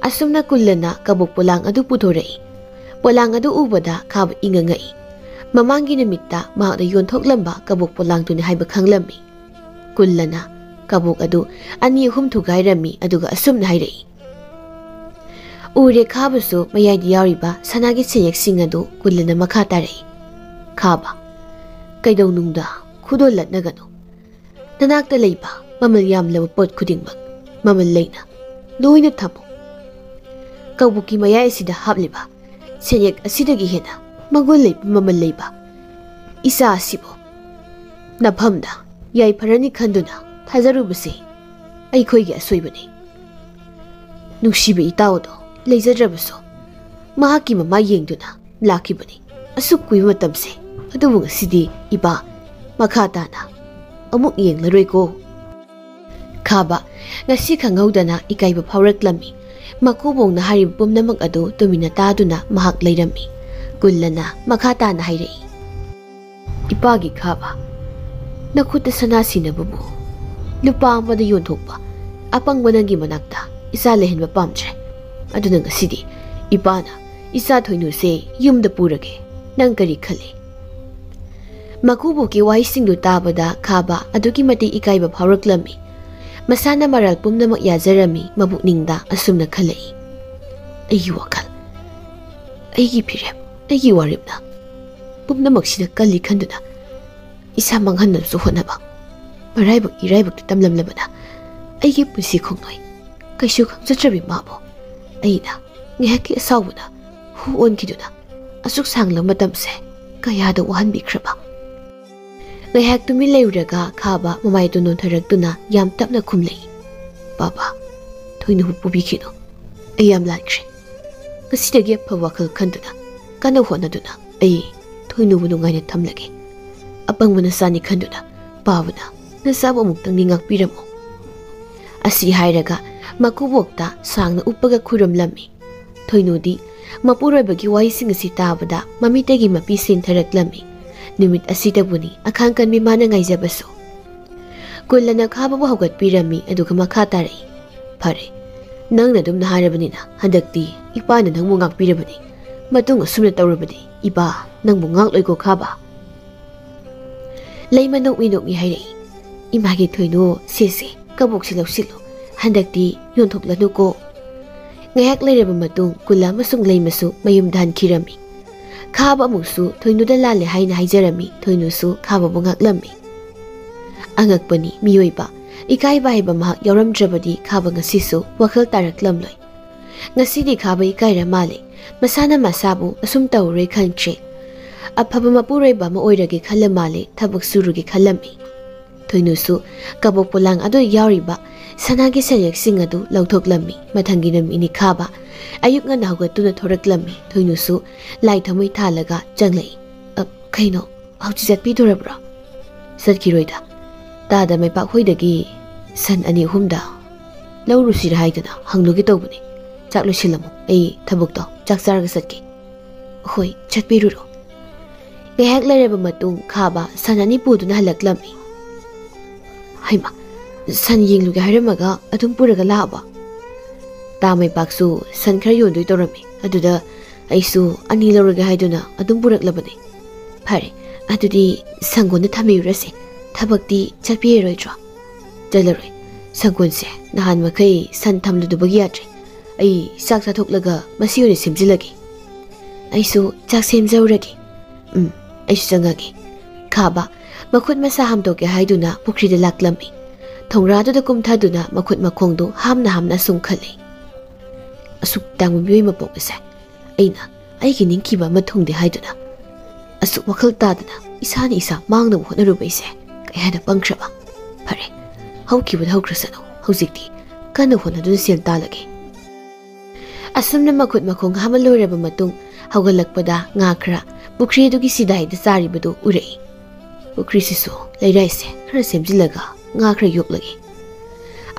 ꯑꯁꯨꯝꯅ ꯀꯨꯜꯂꯅ ꯀꯕꯣꯛ ꯄꯣꯂꯥꯡ ꯑꯗꯨ ꯄꯨꯊꯣꯔꯛꯏ꯫ ꯄꯣꯂꯥꯡ ꯑꯗꯨ ꯎꯕꯗ ꯈꯥꯕ ꯏꯉꯛ ꯉꯛꯏ꯫ ꯃꯃꯥꯡꯒꯤ ꯅꯨꯃꯤꯠꯇ ꯃꯍꯥꯛꯅ ꯌꯣꯟꯊꯣꯛꯂꯝꯕ ꯀꯕꯣꯛ ꯄꯣꯂꯥꯡꯗꯨꯅꯤ ꯍꯥꯏꯕ ꯈꯪꯂꯝꯃꯤ꯫ ꯀꯨꯜꯂꯅ ꯀꯕꯣꯛ ꯑꯗꯨ ꯑꯅꯤ ꯑꯍꯨꯝ ꯊꯨꯒꯥꯏꯔꯝꯃꯤ, ꯑꯗꯨꯒ ꯑꯁꯨꯝꯅ ꯍꯥꯏꯔꯛꯏ꯫ ꯎꯔꯦ ꯈꯥꯕꯁꯨ ꯃꯌꯥꯏꯗ ꯌꯥꯎꯔꯤꯕ ꯁꯅꯥꯒꯤ ꯁꯦꯟꯌꯦꯛꯁꯤꯡ ꯑꯗꯨ ꯀꯨꯜꯂꯅ ꯃꯈꯥ ꯇꯥꯔꯛꯏ꯫ "ꯈꯥꯕ, ꯀꯩꯗꯧꯅꯨꯡꯗ ꯈꯨꯗꯣꯜ ꯂꯠꯅꯒꯅꯨ꯫ ꯅꯅꯥꯛꯇ ꯂꯩꯕ ꯃꯃꯜ ꯌꯥꯝꯂꯕ ꯄꯣꯠ ꯈꯨꯗꯤꯡꯃꯛ ꯃꯃꯜ ꯂꯩꯅ ꯂꯣꯏꯅ ꯊꯝꯃꯨ꯫ ꯀꯧꯕꯨꯛꯀꯤ ꯃꯌꯥꯏ ꯑꯁꯤꯗ ꯍꯥꯞꯂꯤꯕ ꯁꯦꯟꯌꯦꯛ ꯑꯁꯤꯗꯒꯤ ꯍꯦꯟꯅ ꯃꯒꯨꯟ ꯂꯩꯕ, ꯃꯃꯜ ꯂꯩꯕ ꯏꯆꯥ ꯑꯁꯤꯕꯨ ꯅꯐꯝꯗ ꯌꯥꯏꯐꯔꯅꯤ ꯈꯟꯗꯨꯅ ꯊꯥꯖꯔꯨꯕꯁꯤ ꯑꯩꯈꯣꯏꯒꯤ ꯑꯁꯣꯏꯕꯅꯤ꯫" ꯅꯨꯡꯁꯤꯕ ꯏꯇꯥꯎ ꯑꯗꯣ ꯂꯩꯖꯗ꯭ꯔꯕꯁꯨ ꯃꯍꯥꯛꯀꯤ ꯃꯃꯥ ꯌꯦꯡꯗꯨꯅ ꯂꯥꯛꯈꯤꯕꯅꯤ꯫ ꯑꯁꯨꯛ ꯀꯨꯏꯕ ꯃꯇꯝꯁꯦ, ꯑꯗꯨꯕꯨ ꯉꯁꯤꯗꯤ ꯏꯄꯥ ꯃꯈꯥ ꯇꯥꯅ ꯑꯃꯨꯛ ꯌꯦꯡꯂꯔꯣꯏꯀꯣ꯫ ꯈꯥꯕ ꯉꯁꯤ ꯈꯪꯍꯧꯗꯅ ꯏꯀꯥꯏꯕ ꯐꯥꯎꯔꯛꯂꯝꯃꯤ꯫ ꯃꯀꯨꯕꯣꯛꯅ ꯍꯥꯏꯔꯤꯕ ꯄꯨꯝꯅꯃꯛ ꯑꯗꯨ ꯇꯨꯃꯤꯟꯅ ꯇꯥꯗꯨꯅ ꯃꯍꯥꯛ ꯂꯩꯔꯝꯃꯤ꯫ ꯀꯨꯜꯂꯅ ꯃꯈꯥ ꯇꯥꯅ ꯍꯥꯏꯔꯛꯏ꯫ "ꯏꯄꯥꯒꯤ ꯈꯥꯕ, ꯅꯈꯨꯠꯇ ꯁꯅꯥ ꯁꯤꯅꯕꯕꯨ ꯂꯨꯄꯥ ꯑꯃꯗ ꯌꯣꯟꯊꯣꯛꯄ ꯑꯄꯪꯕ ꯅꯪꯒꯤ ꯃꯅꯥꯛꯇ ꯏꯆꯥ ꯂꯩꯍꯟꯕ ꯄꯥꯝꯗ꯭ꯔꯦ꯫ ꯑꯗꯨꯅ ꯉꯁꯤꯗꯤ ꯏꯄꯥꯅ ꯏꯆꯥ ꯊꯣꯏꯅꯨꯁꯦ ꯌꯨꯝꯗ ꯄꯨꯔꯒꯦ꯫ ꯅꯪ ꯀꯔꯤ ꯈꯜꯂꯤ?" ꯃꯀꯨꯕꯣꯛꯀꯤ ꯋꯥꯍꯩꯁꯤꯡꯗꯨ ꯇꯥꯕꯗ ꯈꯥꯕ ꯑꯗꯨꯛꯀꯤ ꯃꯇꯤꯛ ꯏꯀꯥꯏꯕ ꯐꯥꯎꯔꯛꯂꯝꯃꯤ꯫ ꯃꯁꯥꯅ ꯃꯔꯥꯜ ꯄꯨꯝꯅꯃꯛ ꯌꯥꯖꯔꯝꯃꯤ꯫ ꯃꯄꯨꯛꯅꯤꯡꯗ ꯑꯁꯨꯝꯅ ꯈꯜꯂꯛꯏ, "ꯑꯩꯒꯤ ꯋꯥꯈꯜ, ꯑꯩꯒꯤ ꯐꯤꯔꯦꯞ, ꯑꯩꯒꯤ ꯋꯥꯔꯦꯞꯅ ꯄꯨꯝꯅꯃꯛꯁꯤꯗ ꯀꯜꯂꯤ ꯈꯟꯗꯨꯅ ꯏꯁꯥ ꯃꯥꯡꯍꯟꯅꯕꯁꯨ ꯍꯣꯠꯅꯕ, ꯃꯔꯥꯏꯕꯛ ꯏꯔꯥꯏꯕꯛꯇ ꯇꯝꯂꯝꯂꯕꯅ ꯑꯩꯒꯤ ꯄꯨꯟꯁꯤ ꯈꯣꯡꯂꯣꯏ ꯀꯩꯁꯨ ꯈꯪꯖꯗ꯭ꯔꯕꯤ ꯃꯥꯕꯨ ꯑꯩꯅ ꯉꯥꯏꯍꯥꯛꯀꯤ ꯑꯁꯥꯎꯕꯅ ꯍꯨ ꯑꯣꯟꯈꯤꯗꯨꯅ ꯑꯁꯨꯛ ꯁꯥꯡꯂꯕ ꯃꯇꯝꯁꯦ ꯀꯌꯥꯗ ꯋꯥꯍꯟꯕꯤꯈ꯭ꯔꯕ? ꯉꯥꯏꯍꯥꯛ ꯇꯨꯃꯤꯟ ꯂꯩꯔꯨꯔꯒ ꯈꯥꯕ ꯃꯃꯥꯏꯗꯨ ꯅꯣꯟꯊꯔꯛꯇꯨꯅ ꯌꯥꯝ ꯇꯞꯅ ꯈꯨꯝꯂꯛꯏ, "ꯕꯥꯕꯥ, ꯊꯣꯏꯅꯨꯕꯨ ꯄꯨꯕꯤꯈꯤꯅꯨ꯫ ꯑꯩ ꯌꯥꯝ ꯂꯥꯟꯈ꯭ꯔꯦ꯫ ꯉꯁꯤꯗꯒꯤ ꯑꯐꯕ ꯋꯥꯈꯜ ꯈꯟꯗꯨꯅ, ꯀꯟꯅ ꯍꯣꯠꯅꯗꯨꯅ ꯑꯩ ꯊꯣꯏꯅꯨꯕꯨ ꯅꯨꯡꯉꯥꯏꯅ ꯊꯝꯂꯒꯦ꯫ ꯑꯄꯪꯕ ꯅꯆꯥꯅꯤ ꯈꯟꯗꯨꯅ ꯄꯥꯕꯅ ꯅꯆꯥꯕꯨ ꯑꯃꯨꯛꯇꯪꯗꯤ ꯉꯥꯛꯄꯤꯔꯝꯃꯨ"꯫ ꯑꯁꯤ ꯍꯥꯏꯔꯒ ꯃꯀꯨꯕꯣꯛꯇ ꯁꯥꯡꯅ ꯎꯞꯄꯒ ꯈꯨꯔꯨꯝꯂꯝꯃꯤ꯫ ꯊꯣꯏꯅꯨꯗꯤ ꯃꯄꯨꯔꯣꯏꯕꯒꯤ ꯋꯥꯍꯩꯁꯤꯡ ꯑꯁꯤ ꯇꯥꯕꯗ ꯃꯃꯤꯠꯇꯒꯤ ꯃꯄꯤ ꯆꯦꯟꯊꯔꯛꯂꯝꯃꯤ꯫ ꯅꯨꯃꯤꯠ ꯑꯁꯤꯗꯕꯨꯅꯤ ꯑꯈꯥꯡ ꯀꯟꯕꯤ ꯃꯥꯅ ꯉꯥꯏꯖꯕꯁꯨ꯫ ꯀꯨꯜꯂꯅ ꯈꯥꯕꯕꯨ ꯍꯧꯒꯠꯄꯤꯔꯝꯃꯤ, ꯑꯗꯨꯒ ꯃꯈꯥ ꯇꯥꯔꯛꯏ, "ꯐꯔꯦ, ꯅꯪꯅ ꯑꯗꯨꯝꯅ ꯍꯥꯏꯔꯕꯅꯤꯅ ꯍꯟꯗꯛꯇꯤ ꯏꯄꯥꯅ ꯅꯪꯕꯨ ꯉꯥꯛꯄꯤꯔꯕꯅꯤ꯫ ꯃꯇꯨꯡ ꯑꯁꯨꯝꯅ ꯇꯧꯔꯕꯗꯤ ꯏꯄꯥ ꯅꯪꯕꯨ ꯉꯥꯛꯂꯣꯏꯀꯣ ꯈꯥꯕ?" ꯂꯩꯃ ꯅꯣꯛꯃꯤ ꯅꯣꯛꯃꯤ ꯍꯥꯏꯔꯛꯏ, "ꯏꯃꯥꯒꯤ ꯊꯣꯏꯅꯨ, ꯁꯤꯁꯦ ꯀꯕꯣꯛꯁꯤ ꯂꯧꯁꯤꯜꯂꯨ, ꯍꯟꯗꯛꯇꯤ ꯌꯣꯟꯊꯣꯛꯂꯅꯨꯀꯣ"꯫ ꯉꯥꯏꯍꯥꯛ ꯂꯩꯔꯕ ꯃꯇꯨꯡ ꯀꯨꯜꯂ ꯑꯃꯁꯨꯡ ꯂꯩꯃꯁꯨ ꯃꯌꯨꯝꯗ ꯍꯟꯈꯤꯔꯝꯃꯤ꯫ ꯈꯥꯕ ꯑꯃꯨꯛꯁꯨ ꯊꯣꯏꯅꯨꯗ ꯂꯥꯜꯂꯦ ꯍꯥꯏꯅ ꯍꯥꯏꯖꯔꯝꯃꯤ, ꯊꯣꯏꯅꯨꯁꯨ ꯈꯥꯕꯕꯨ ꯉꯥꯛꯂꯝꯃꯤ꯫ ꯑꯉꯛꯄꯅꯤ ꯃꯤꯑꯣꯏꯕ, ꯏꯀꯥꯏꯕ ꯍꯥꯏꯕ ꯃꯍꯥꯛ ꯌꯥꯎꯔꯝꯗ꯭ꯔꯕꯗꯤ ꯈꯥꯕ ꯉꯁꯤꯁꯨ ꯋꯥꯈꯜ ꯇꯥꯔꯛꯂꯝꯂꯣꯏ꯫ ꯉꯁꯤꯗꯤ ꯈꯥꯕ ꯏꯀꯥꯏꯔ ꯃꯥꯜꯂꯦ꯫ ꯃꯁꯥꯅ ꯃꯁꯥꯕꯨ ꯑꯁꯨꯝ ꯇꯧꯔꯣꯏ ꯈꯪꯗ꯭ꯔꯦ꯫ ꯑꯐꯕ ꯃꯄꯨꯔꯣꯏꯕ ꯑꯃ ꯑꯣꯏꯔꯒꯦ ꯈꯜꯂ ꯃꯥꯜꯂꯦ, ꯊꯕꯛ ꯁꯨꯔꯨꯒꯦ ꯈꯜꯂꯝꯃꯤ꯫ ꯊꯣꯏꯅꯨꯁꯨ ꯀꯕꯣꯛ ꯄꯣꯂꯥꯡ ꯑꯗꯨ ꯌꯥꯎꯔꯤꯕ ꯁꯅꯥꯒꯤ ꯁꯦꯜꯌꯦꯛꯁꯤꯡ ꯑꯗꯨ ꯂꯧꯊꯣꯛꯂꯝꯃꯤ꯫ ꯃꯊꯪꯒꯤ ꯅꯨꯃꯤꯠꯅꯤ ꯈꯥꯕ ꯑꯌꯨꯛ ꯉꯟꯅ ꯍꯧꯒꯠꯇꯨꯅ ꯊꯣꯔꯛꯂꯝꯃꯤ꯫ ꯊꯣꯏꯅꯨꯁꯨ ꯂꯥꯏ ꯊꯃꯩ ꯊꯥꯜꯂꯒ ꯆꯪꯂꯛꯏ꯫ "ꯑ, ꯀꯩꯅꯣ, ꯍꯧꯖꯤꯛ ꯆꯠꯄꯤꯗꯣꯔꯕ꯭ꯔꯣ?" "ꯆꯠꯈꯤꯔꯣꯏꯗ꯫ ꯇꯥꯗ ꯃꯩꯄꯥꯛ ꯍꯣꯏꯗꯒꯤ ꯁꯟ ꯑꯅꯤ ꯑꯍꯨꯝꯗ ꯂꯧꯔꯨꯁꯤꯔ ꯍꯥꯏꯗꯨꯅ ꯍꯪꯂꯨꯒꯦ ꯇꯧꯕꯅꯤ꯫ ꯆꯥꯛ ꯂꯣꯏꯁꯤꯜꯂꯝꯃꯣ, ꯑꯩ ꯊꯕꯛꯇꯣ ꯆꯥꯛ ꯆꯥꯔꯒ ꯆꯠꯀꯦ"꯫ "ꯍꯣꯏ, ꯆꯠꯄꯤꯔꯨꯔꯣ"꯫ ꯉꯥꯏꯍꯥꯛ ꯂꯩꯔꯕ ꯃꯇꯨꯡ ꯈꯥꯕ ꯁꯟ ꯑꯅꯤ ꯄꯨꯗꯨꯅ ꯍꯜꯂꯛꯂꯝꯃꯤ꯫ "ꯍꯩꯃꯥ, ꯁꯟ ꯌꯦꯡꯂꯨꯒꯦ ꯍꯥꯏꯔꯝꯃꯒ ꯑꯗꯨꯝ ꯄꯨꯔꯒ ꯂꯥꯛꯑꯕ?" "ꯇꯥ ꯃꯩꯄꯥꯛꯁꯨ ꯁꯟ ꯈꯔ ꯌꯣꯟꯗꯣꯏ ꯇꯧꯔꯝꯃꯤ, ꯑꯗꯨꯗ ꯑꯩꯁꯨ ꯑꯅꯤ ꯂꯧꯔꯒꯦ ꯍꯥꯏꯗꯨꯅ ꯑꯗꯨꯝ ꯄꯨꯔꯛꯂꯕꯅꯤ"꯫ "ꯐꯔꯦ, ꯑꯗꯨꯗꯤ ꯁꯪꯒꯣꯟꯗ ꯊꯝꯕꯤꯔꯨꯔꯁꯦ꯫ ꯊꯕꯛꯇꯤ ꯆꯠꯄꯤꯔꯔꯣꯏꯗ꯭ꯔꯣ?" "ꯆꯠꯂꯔꯣꯏ꯫ ꯁꯪꯒꯣꯟꯁꯦ ꯅꯍꯥꯟ ꯃꯈꯩ ꯁꯟ ꯊꯝꯂꯨꯗꯕꯒꯤ ꯌꯥꯗ꯭ꯔꯦ꯫ ꯑꯩ ꯆꯥꯛ ꯆꯥꯊꯣꯛꯂꯒ ꯃꯁꯤ ꯑꯣꯏꯅ ꯁꯦꯝꯖꯤꯜꯂꯒꯦ"꯫ "ꯑꯩꯁꯨ ꯆꯥꯛ ꯁꯦꯝꯖꯧꯔꯒꯦ"꯫ "ꯎꯝ, ꯑꯩꯁꯨ ꯆꯪꯉꯒꯦ"꯫ ꯈꯥꯕ ꯃꯈꯨꯠ ꯃꯁꯥ ꯍꯥꯝꯗꯣꯛꯀꯦ ꯍꯥꯏꯗꯨꯅ ꯄꯨꯈ꯭ꯔꯤꯗ ꯂꯥꯛꯂꯝꯃꯤ꯫ ꯊꯣꯡꯒ꯭ꯔꯥꯗꯨꯗ ꯀꯨꯝꯊꯗꯨꯅ ꯃꯈꯨꯠ ꯃꯈꯣꯡꯗꯨ ꯍꯥꯝꯅ ꯍꯥꯝꯅ ꯁꯨꯝ ꯈꯜꯂꯤ꯫ "ꯑꯁꯨꯛ ꯇꯥꯡꯕ ꯃꯤꯑꯣꯏ ꯃꯄꯣꯛ ꯑꯁꯦ ꯑꯩꯅ ꯑꯩꯒꯤ ꯅꯤꯡꯈꯤꯕ ꯑꯃ ꯊꯨꯡꯗꯦ ꯍꯥꯏꯗꯨꯅ ꯑꯁꯨꯛ ꯋꯥꯈꯜ ꯇꯥꯗꯅ ꯏꯁꯥꯅ ꯏꯁꯥ ꯃꯥꯡꯅꯕ ꯍꯣꯠꯅꯔꯨꯕ ꯑꯩꯁꯦ ꯀꯌꯥꯗ ꯄꯪꯈ꯭ꯔꯕ꯫ ꯐꯔꯦ, ꯍꯧꯈꯤꯕꯗ ꯍꯧꯈ꯭ꯔꯁꯅꯨ, ꯍꯧꯖꯤꯛꯇꯤ ꯀꯟꯅ ꯍꯣꯠꯅꯗꯨꯅ ꯁꯦꯜ ꯇꯥꯜꯂꯒꯦ꯫ ꯑꯁꯨꯝꯅ ꯃꯈꯨꯠ ꯃꯈꯣꯡ ꯍꯥꯝꯕ ꯂꯣꯏꯔꯕ ꯃꯇꯨꯡ, ꯍꯧꯒꯠꯂꯛꯄꯗ ꯉꯥ ꯈꯔ ꯄꯨꯈ꯭ꯔꯤ ꯑꯗꯨꯒꯤ ꯁꯤꯗꯥꯏꯗ ꯆꯥꯔꯤꯕꯗꯨ ꯎꯔꯛꯏ꯫ ꯄꯨꯈ꯭ꯔꯤꯁꯤꯁꯨ ꯂꯩꯔꯥꯏꯁꯦ ꯈꯔ ꯁꯦꯝꯖꯤꯜꯂꯒ ꯉꯥ ꯈꯔ ꯌꯣꯛꯂꯒꯦ꯫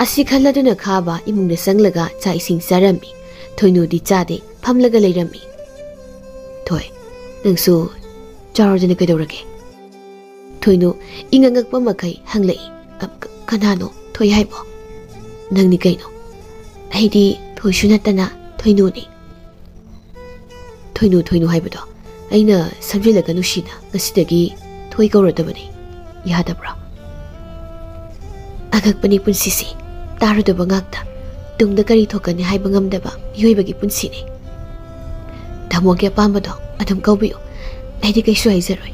ꯑꯁꯤ ꯈꯜꯂꯗꯨꯅ ꯈꯥꯕ ꯏꯃꯨꯡꯗ ꯆꯪꯂꯒ ꯆꯥꯛ ꯏꯁꯤꯡ ꯆꯥꯔꯝꯃꯤ꯫ ꯊꯣꯏꯅꯨꯗꯤ ꯆꯥꯗꯦ, ꯐꯝꯂꯒ ꯂꯩꯔꯝꯃꯤ꯫ "ꯊꯣꯏ, ꯅꯪꯁꯨ ꯆꯥꯔꯣꯗꯅ, ꯀꯩꯗꯧꯔꯒꯦ?" ꯊꯣꯏꯅꯨ ꯏꯉꯛ ꯉꯛꯄ ꯃꯈꯩ ꯍꯪꯂꯛꯏ꯫ "ꯑ, ꯀ-, ꯀꯅꯥꯅꯣ ꯊꯣꯏ ꯍꯥꯏꯕꯣ? ꯅꯪꯅꯤ ꯀꯩꯅꯣ?" "ꯑꯩꯗꯤ ꯊꯣꯏꯁꯨ ꯅꯠꯇꯅ ꯊꯣꯏꯅꯨꯅꯤ꯫" "ꯊꯣꯏꯅꯨ, ꯊꯣꯏꯅꯨ ꯍꯥꯏꯕꯗꯣ ꯑꯩꯅ ꯁꯝꯖꯤꯜꯂꯒ ꯅꯨꯡꯁꯤꯅ ꯉꯁꯤꯗꯒꯤ ꯊꯣꯏ ꯀꯧꯔꯗꯕꯅꯤ꯫ ꯌꯥꯗꯕ꯭ꯔꯣ?" ꯑꯉꯛꯄꯅꯤ ꯄꯨꯟꯁꯤꯁꯤ, ꯇꯥꯔꯨꯗꯕ ꯉꯥꯛꯇ꯫ ꯇꯨꯡꯗ ꯀꯔꯤ ꯊꯣꯛꯀꯅꯤ ꯍꯥꯏꯕ ꯉꯝꯗꯕ ꯃꯤꯑꯣꯏꯕꯒꯤ ꯄꯨꯟꯁꯤꯅꯤ꯫ "ꯇꯥꯃꯣꯒꯤ ꯑꯄꯥꯝꯕꯗꯣ ꯑꯗꯨꯝ ꯀꯧꯕꯤꯌꯨ꯫ ꯑꯩꯗꯤ ꯀꯩꯁꯨ ꯍꯥꯏꯖꯔꯣꯏ꯫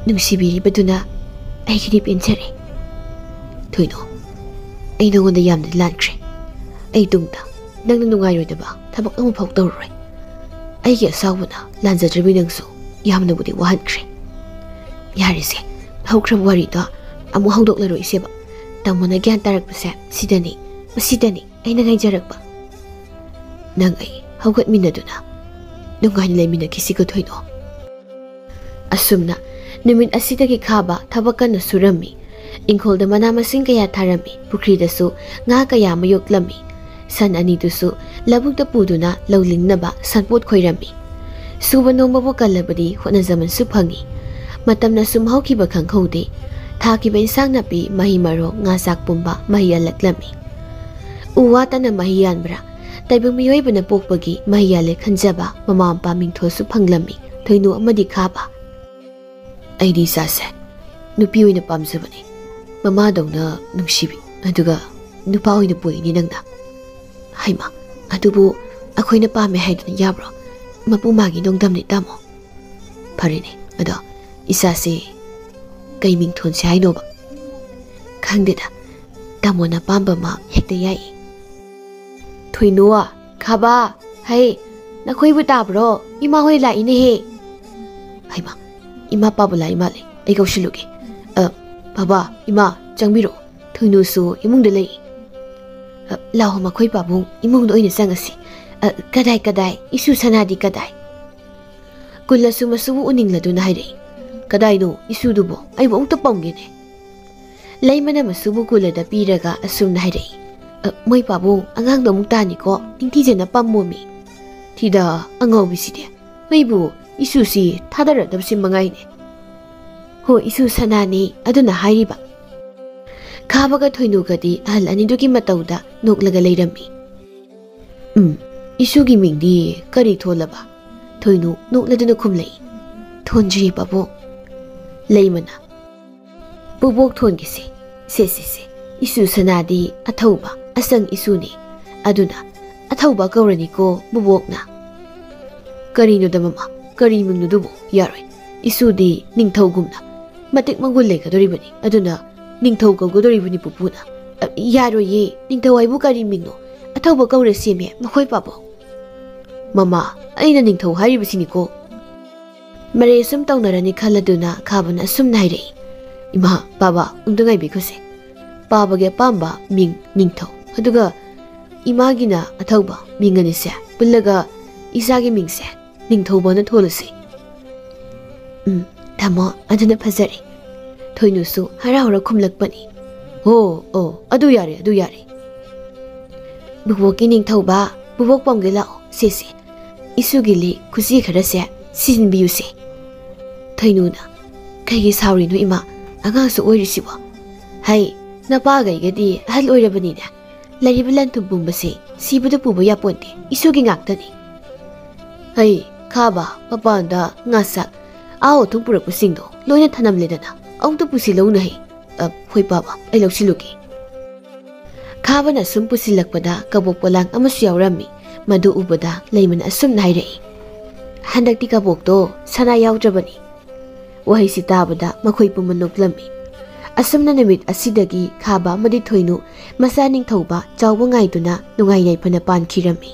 ꯅꯨꯡꯁꯤꯕꯤꯔꯤꯕꯗꯨꯅ ꯑꯩꯒꯤꯗꯤ ꯄꯦꯟꯖꯔꯦ꯫" "ꯊꯣꯏꯅꯣ, ꯑꯩ ꯅꯉꯣꯟꯗ ꯌꯥꯝꯅ ꯂꯥꯟꯈ꯭ꯔꯦ꯫ ꯑꯩ ꯇꯨꯡꯗ ꯅꯪꯅ ꯅꯨꯡꯉꯥꯏꯔꯣꯏꯗꯕ ꯊꯕꯛ ꯑꯃꯐꯥꯎ ꯇꯧꯔꯔꯣꯏ꯫ ꯑꯩꯒꯤ ꯑꯁꯥꯎꯕꯅ ꯂꯥꯟꯖꯗ꯭ꯔꯕꯤ ꯅꯪꯁꯨ ꯌꯥꯝꯅꯕꯨꯗꯤ ꯋꯥꯍꯟꯈ꯭ꯔꯦ꯫" "ꯌꯥꯔꯦꯁꯦ, ꯍꯧꯈ꯭ꯔꯕ ꯋꯥꯔꯤꯗꯣ ꯑꯃꯨꯛ ꯍꯧꯗꯣꯛꯂꯔꯣꯏꯁꯦꯕ꯫ ꯇꯥꯃꯣꯅ ꯒ꯭ꯌꯥꯟ ꯇꯥꯔꯛꯄꯁꯦ ꯁꯤꯗꯅꯤ, ꯃꯁꯤꯗꯅꯤ ꯑꯩꯅ ꯉꯥꯏꯖꯔꯛꯄ꯫ ꯅꯪ ꯑꯩ ꯍꯧꯒꯠꯃꯤꯟꯅꯗꯨꯅ ꯅꯨꯡꯉꯥꯏꯅ ꯂꯩꯃꯤꯟꯅꯈꯤꯁꯤꯀꯣ ꯊꯣꯏꯅꯣ꯫" ꯑꯁꯨꯝꯅ ꯅꯨꯃꯤꯠ ꯑꯁꯤꯗꯒꯤ ꯈꯥꯕ ꯊꯕꯛ ꯀꯟꯅ ꯁꯨꯔꯝꯃꯤ꯫ ꯏꯪꯈꯣꯜꯗ ꯃꯅꯥ ꯃꯁꯤꯡ ꯀꯌꯥ ꯊꯥꯔꯝꯃꯤ, ꯄꯨꯈ꯭ꯔꯤꯗꯁꯨ ꯉꯥ ꯀꯌꯥ ꯑꯃ ꯌꯣꯛꯂꯝꯃꯤ꯫ ꯁꯟ ꯑꯅꯤꯗꯨꯁꯨ ꯂꯧꯕꯨꯛꯇ ꯄꯨꯗꯨꯅ ꯂꯧ ꯂꯤꯡꯅꯕ ꯁꯟꯄꯣꯠ ꯈꯣꯏꯔꯝꯃꯤ꯫ ꯁꯨꯕ ꯅꯣꯝꯕꯕꯨ ꯀꯜꯂꯕꯗꯤ ꯍꯣꯠꯅꯖꯃꯟꯁꯨ ꯐꯪꯏ꯫ ꯃꯇꯝꯅ ꯁꯨꯝ ꯍꯧꯈꯤꯕ ꯈꯪꯍꯧꯗꯦ꯫ ꯊꯥꯈꯤꯕ ꯏꯟꯁꯥꯡ ꯅꯥꯄꯤ, ꯃꯍꯩ ꯃꯔꯣꯡ, ꯉꯥ ꯆꯥꯛ ꯄꯨꯝꯕ ꯃꯍꯩ ꯌꯥꯜꯂꯛꯂꯝꯃꯤ꯫ ꯎ ꯋꯥꯇꯅ ꯃꯍꯩ ꯌꯥꯟꯕ꯭ꯔꯥ? ꯇꯥꯏꯕꯪ ꯃꯤꯑꯣꯏꯕꯅ ꯄꯣꯛꯄꯒꯤ ꯃꯍꯩ ꯌꯥꯜꯂꯦ ꯈꯟꯖꯕ ꯃꯃꯥ ꯃꯄꯥ ꯃꯤꯡꯊꯣꯜꯁꯨ ꯐꯪꯂꯝꯃꯤ꯫ ꯊꯣꯏꯅꯨ ꯑꯃꯗꯤ ꯈꯥꯕ꯫ "ꯑꯩꯗꯤ ꯏꯆꯥꯁꯦ ꯅꯨꯄꯤ ꯑꯣꯏꯅ ꯄꯥꯝꯖꯕꯅꯤ꯫ ꯃꯃꯥꯗꯧꯅ ꯅꯨꯡꯁꯤꯕꯤ, ꯑꯗꯨꯒ ꯅꯨꯄꯥ ꯑꯣꯏꯅ ꯄꯣꯛꯏꯅꯤ ꯅꯪꯅ꯫" "ꯍꯩꯃꯥ, ꯑꯗꯨꯕꯨ ꯑꯩꯈꯣꯏꯅ ꯄꯥꯝꯃꯦ ꯍꯥꯏꯗꯨꯅ ꯌꯥꯕ꯭ꯔꯣ? ꯃꯄꯨ ꯃꯥꯒꯤ ꯅꯣꯡꯗꯝꯅꯤ ꯇꯥꯃꯣ꯫" "ꯐꯔꯦꯅꯦ, ꯑꯗꯣ ꯏꯆꯥꯁꯦ ꯀꯩ ꯃꯤꯡ ꯊꯣꯟꯁꯦ ꯍꯥꯏꯅꯣꯕ?" "ꯈꯪꯗꯦꯗ, ꯇꯥꯃꯣꯅ ꯑꯄꯥꯝꯕ ꯑꯃ ꯍꯦꯛꯇ ꯌꯥꯏꯌꯦ꯫" "ꯊꯣꯏꯅꯨ, ꯈꯥꯕ, ꯍꯩ, ꯅꯈꯣꯏꯕꯨ ꯇꯥꯕ꯭ꯔꯣ? ꯏꯃꯥ ꯍꯣꯏ ꯂꯥꯛꯏꯅꯦꯍꯦ꯫ ꯍꯩꯃꯥ, ꯏꯃꯥ ꯄꯥꯕ ꯂꯥꯛꯏ ꯃꯥꯜꯂꯦ꯫ ꯑꯩ ꯀꯧꯁꯤꯜꯂꯨꯒꯦ꯫ "ꯑ, ꯕꯕꯥ, ꯏꯃꯥ, ꯆꯪꯕꯤꯔꯛꯑꯣ꯫ ꯊꯣꯏꯅꯨꯁꯨ ꯏꯃꯨꯡꯗ ꯂꯩ꯫" "ꯑ, ꯂꯥꯛꯑꯣ, ꯃꯈꯣꯏ ꯄꯥꯕꯨꯡ, ꯏꯃꯨꯡꯗ ꯑꯣꯏꯅ ꯆꯪꯉꯁꯤ꯫ ꯑ, ꯀꯗꯥꯏ, ꯀꯗꯥꯏ? ꯏꯁꯨ ꯁꯅꯥꯗꯤ ꯀꯗꯥꯏ?" ꯀꯨꯜꯂꯁꯨ ꯃꯁꯨꯕꯨ ꯎꯅꯤꯡꯂꯗꯨꯅ ꯍꯥꯏꯔꯛꯏ꯫ "ꯀꯗꯥꯏꯅꯣ ꯏꯁꯨꯗꯨꯕꯣ? ꯑꯩꯕꯨ ꯑꯃꯨꯛꯇ ꯄꯝꯒꯦꯅꯦ꯫" ꯂꯩꯃꯅ ꯃꯁꯨꯕꯨ ꯀꯨꯜꯂꯗ ꯄꯤꯔꯒ ꯑꯁꯨꯝꯅ ꯍꯥꯏꯔꯛꯏ꯫ "ꯑ, ꯃꯣꯏ ꯄꯥꯕꯨꯡ, ꯑꯉꯥꯡꯗꯣ ꯑꯃꯨꯛ ꯇꯥꯅꯤꯀꯣ, ꯅꯤꯡꯊꯤꯖꯅ ꯄꯝꯃꯣꯃꯤ꯫" "ꯊꯤꯗ, ꯑꯉꯥꯎꯕꯤꯁꯤꯗꯤ꯫ ꯑꯩꯕꯨ ꯏꯁꯨꯁꯤ ꯊꯥꯗꯔꯗꯕꯁꯤ ꯃꯉꯥꯏꯅꯦ꯫" "ꯍꯣ, ꯏꯁꯨ ꯁꯅꯥꯅꯤ, ꯑꯗꯨꯅ ꯍꯥꯏꯔꯤꯕ꯫" ꯈꯥꯕꯒ ꯊꯣꯏꯅꯨꯒꯗꯤ ꯑꯍꯜ ꯑꯅꯤꯗꯨꯒꯤ ꯃꯇꯧꯗ ꯅꯣꯛꯂꯒ ꯂꯩꯔꯝꯃꯤ꯫ "ꯎꯝ, ꯏꯁꯨꯒꯤ ꯃꯤꯡꯗꯤ ꯀꯔꯤ ꯊꯣꯜꯂꯕ?" ꯊꯣꯏꯅꯨ ꯅꯣꯛꯂꯗꯨꯅ ꯈꯨꯝꯂꯛꯏ꯫ "ꯊꯣꯟꯗ꯭ꯔꯤꯌꯦ, ꯄꯥꯕꯨꯡ꯫" ꯂꯩꯃꯅ, "ꯕꯨꯕꯣꯛ ꯊꯣꯟꯒꯦꯁꯦ꯫ ꯁꯦ, ꯁꯦ, ꯁꯦ, ꯏꯁꯨ ꯁꯅꯥꯗꯤ ꯑꯊꯧꯕ, ꯑꯁꯪ ꯏꯁꯨꯅꯤ꯫ ꯑꯗꯨꯅ ꯑꯊꯧꯕ ꯀꯧꯔꯅꯤꯀꯣ ꯕꯨꯕꯣꯛꯅ꯫" "ꯀꯔꯤꯅꯣꯗ ꯃꯃꯥ, ꯀꯔꯤ ꯃꯤꯡꯅꯣꯗꯨꯕꯨ? ꯌꯥꯔꯣꯏ꯫ ꯏꯁꯨꯗꯤ ꯅꯤꯡꯊꯧꯒꯨꯝꯅ ꯃꯇꯤꯛ ꯃꯒꯨꯟ ꯂꯩꯒꯗꯧꯔꯤꯕꯅꯤ꯫ ꯑꯗꯨꯅ ꯅꯤꯡꯊꯧ ꯀꯧꯒꯗꯧꯔꯤꯕꯅꯤ ꯄꯨꯄꯨꯅ꯫" "ꯑ, ꯌꯥꯔꯣꯏꯌꯦ, ꯅꯤꯡꯊꯧ ꯍꯥꯏꯕꯨ ꯀꯔꯤ ꯃꯤꯡꯅꯣ? ꯑꯊꯧꯕ ꯀꯧꯔꯁꯦꯃꯦ, ꯃꯈꯣꯏ ꯄꯥꯕꯨꯡ꯫" "ꯃꯃꯥ, ꯑꯩꯅ ꯅꯤꯡꯊꯧ ꯍꯥꯏꯔꯤꯕꯁꯤꯅꯤꯀꯣ꯫" ꯃꯔꯩ ꯁꯨꯝ ꯇꯧꯅꯔꯅꯤ ꯈꯜꯂꯗꯨꯅ ꯈꯥꯕꯅ ꯑꯁꯨꯝꯅ ꯍꯥꯏꯔꯛꯏ꯫ "ꯏꯃꯥ, ꯄꯥꯕ, ꯑꯝꯇ ꯉꯥꯏꯕꯤꯈꯣꯁꯦ꯫ ꯄꯥꯕꯒꯤ ꯑꯄꯥꯝꯕ ꯃꯤꯡ ꯅꯤꯡꯊꯧ, ꯑꯗꯨꯒ ꯏꯃꯥꯒꯤꯅ ꯑꯊꯧꯕ ꯃꯤꯡ ꯑꯅꯤꯁꯦ ꯄꯨꯜꯂꯒ ꯏꯆꯥꯒꯤ ꯃꯤꯡꯁꯦ ꯅꯤꯡꯊꯧꯕꯅ ꯊꯣꯜꯂꯁꯤ꯫" "ꯎꯝ, ꯇꯥꯃꯣ, ꯑꯗꯨꯅ ꯐꯖꯔꯦ꯫" ꯊꯣꯏꯅꯨꯁꯨ ꯍꯔꯥꯎ ꯍꯔꯥꯎ ꯈꯨꯝꯂꯛꯄꯅꯤ꯫ "ꯍꯣ, ꯑꯣ, ꯑꯗꯨ ꯌꯥꯔꯦ, ꯑꯗꯨ ꯌꯥꯔꯦ꯫" "ꯕꯨꯕꯣꯛꯀꯤ ꯅꯤꯡꯊꯧꯕ, ꯕꯨꯕꯣꯛ ꯄꯝꯒꯦ ꯂꯥꯛꯑꯣ, ꯁꯦ, ꯁꯦ꯫ ꯏꯁꯨꯒꯤ ꯂꯤꯛ ꯈꯨꯖꯤ ꯈꯔꯁꯦ ꯁꯤꯖꯤꯟꯕꯤꯌꯨꯁꯦ꯫" ꯊꯣꯏꯅꯨꯅ, "ꯀꯩꯒꯤ ꯁꯥꯎꯔꯤꯅꯣ ꯏꯃꯥ? ꯑꯉꯥꯡꯁꯨ ꯑꯣꯏꯔꯤꯁꯤꯕꯣ꯫ ꯍꯩ, ꯅꯄꯥꯒꯩꯒꯗꯤ ꯑꯍꯜ ꯑꯣꯏꯔꯕꯅꯤꯅꯦ꯫ ꯂꯩꯔꯤꯕ ꯂꯟ ꯊꯨꯝ ꯄꯨꯝꯕꯁꯦ ꯁꯤꯕꯗ ꯄꯨꯕ ꯌꯥꯄꯣꯟꯇꯦ, ꯏꯁꯨꯒꯤ ꯉꯥꯛꯇꯅꯤ꯫" "ꯍꯩ, ꯈꯥꯕ, ꯃꯄꯥꯟꯗ ꯉꯥꯁꯛ, ꯑꯍꯥꯎ ꯑꯊꯨꯝ ꯄꯨꯔꯛꯄꯁꯤꯡꯗꯣ ꯂꯣꯏꯅ ꯊꯅꯝꯂꯦꯗꯅ, ꯑꯃꯨꯛꯇ ꯄꯨꯁꯤꯜꯂꯧꯅ ꯍꯩ꯫" "ꯑ, ꯍꯣꯏ ꯄꯥꯕ, ꯑꯩ ꯂꯧꯁꯤꯜꯂꯨꯒꯦ꯫" ꯈꯥꯕꯅ ꯁꯨꯝ ꯄꯨꯁꯤꯜꯂꯛꯄꯗ ꯀꯕꯣꯛ ꯄꯣꯂꯥꯡ ꯑꯃꯁꯨ ꯌꯥꯎꯔꯝꯃꯤ꯫ ꯃꯗꯨ ꯎꯕꯗ ꯂꯩꯃꯅ ꯑꯁꯨꯝꯅ ꯍꯥꯏꯔꯛꯏ, "ꯍꯟꯗꯛꯇꯤ ꯀꯕꯣꯛꯇꯣ ꯁꯅꯥ ꯌꯥꯎꯗ꯭ꯔꯕꯅꯤ꯫" ꯋꯥꯍꯩꯁꯤ ꯇꯥꯕꯗ ꯃꯈꯣꯏ ꯄꯨꯝꯕ ꯅꯣꯛꯂꯝꯃꯤ꯫ ꯑꯁꯨꯝꯅ ꯅꯨꯃꯤꯠ ꯑꯁꯤꯗꯒꯤ ꯈꯥꯕ ꯑꯃꯗꯤ ꯊꯣꯏꯅꯨ ꯃꯆꯥ ꯅꯤꯡꯊꯧꯕ ꯆꯥꯎꯕ ꯉꯥꯏꯗꯨꯅ ꯅꯨꯡꯉꯥꯏ ꯌꯥꯏꯐꯅ ꯄꯥꯟꯈꯤꯔꯝꯃꯤ꯫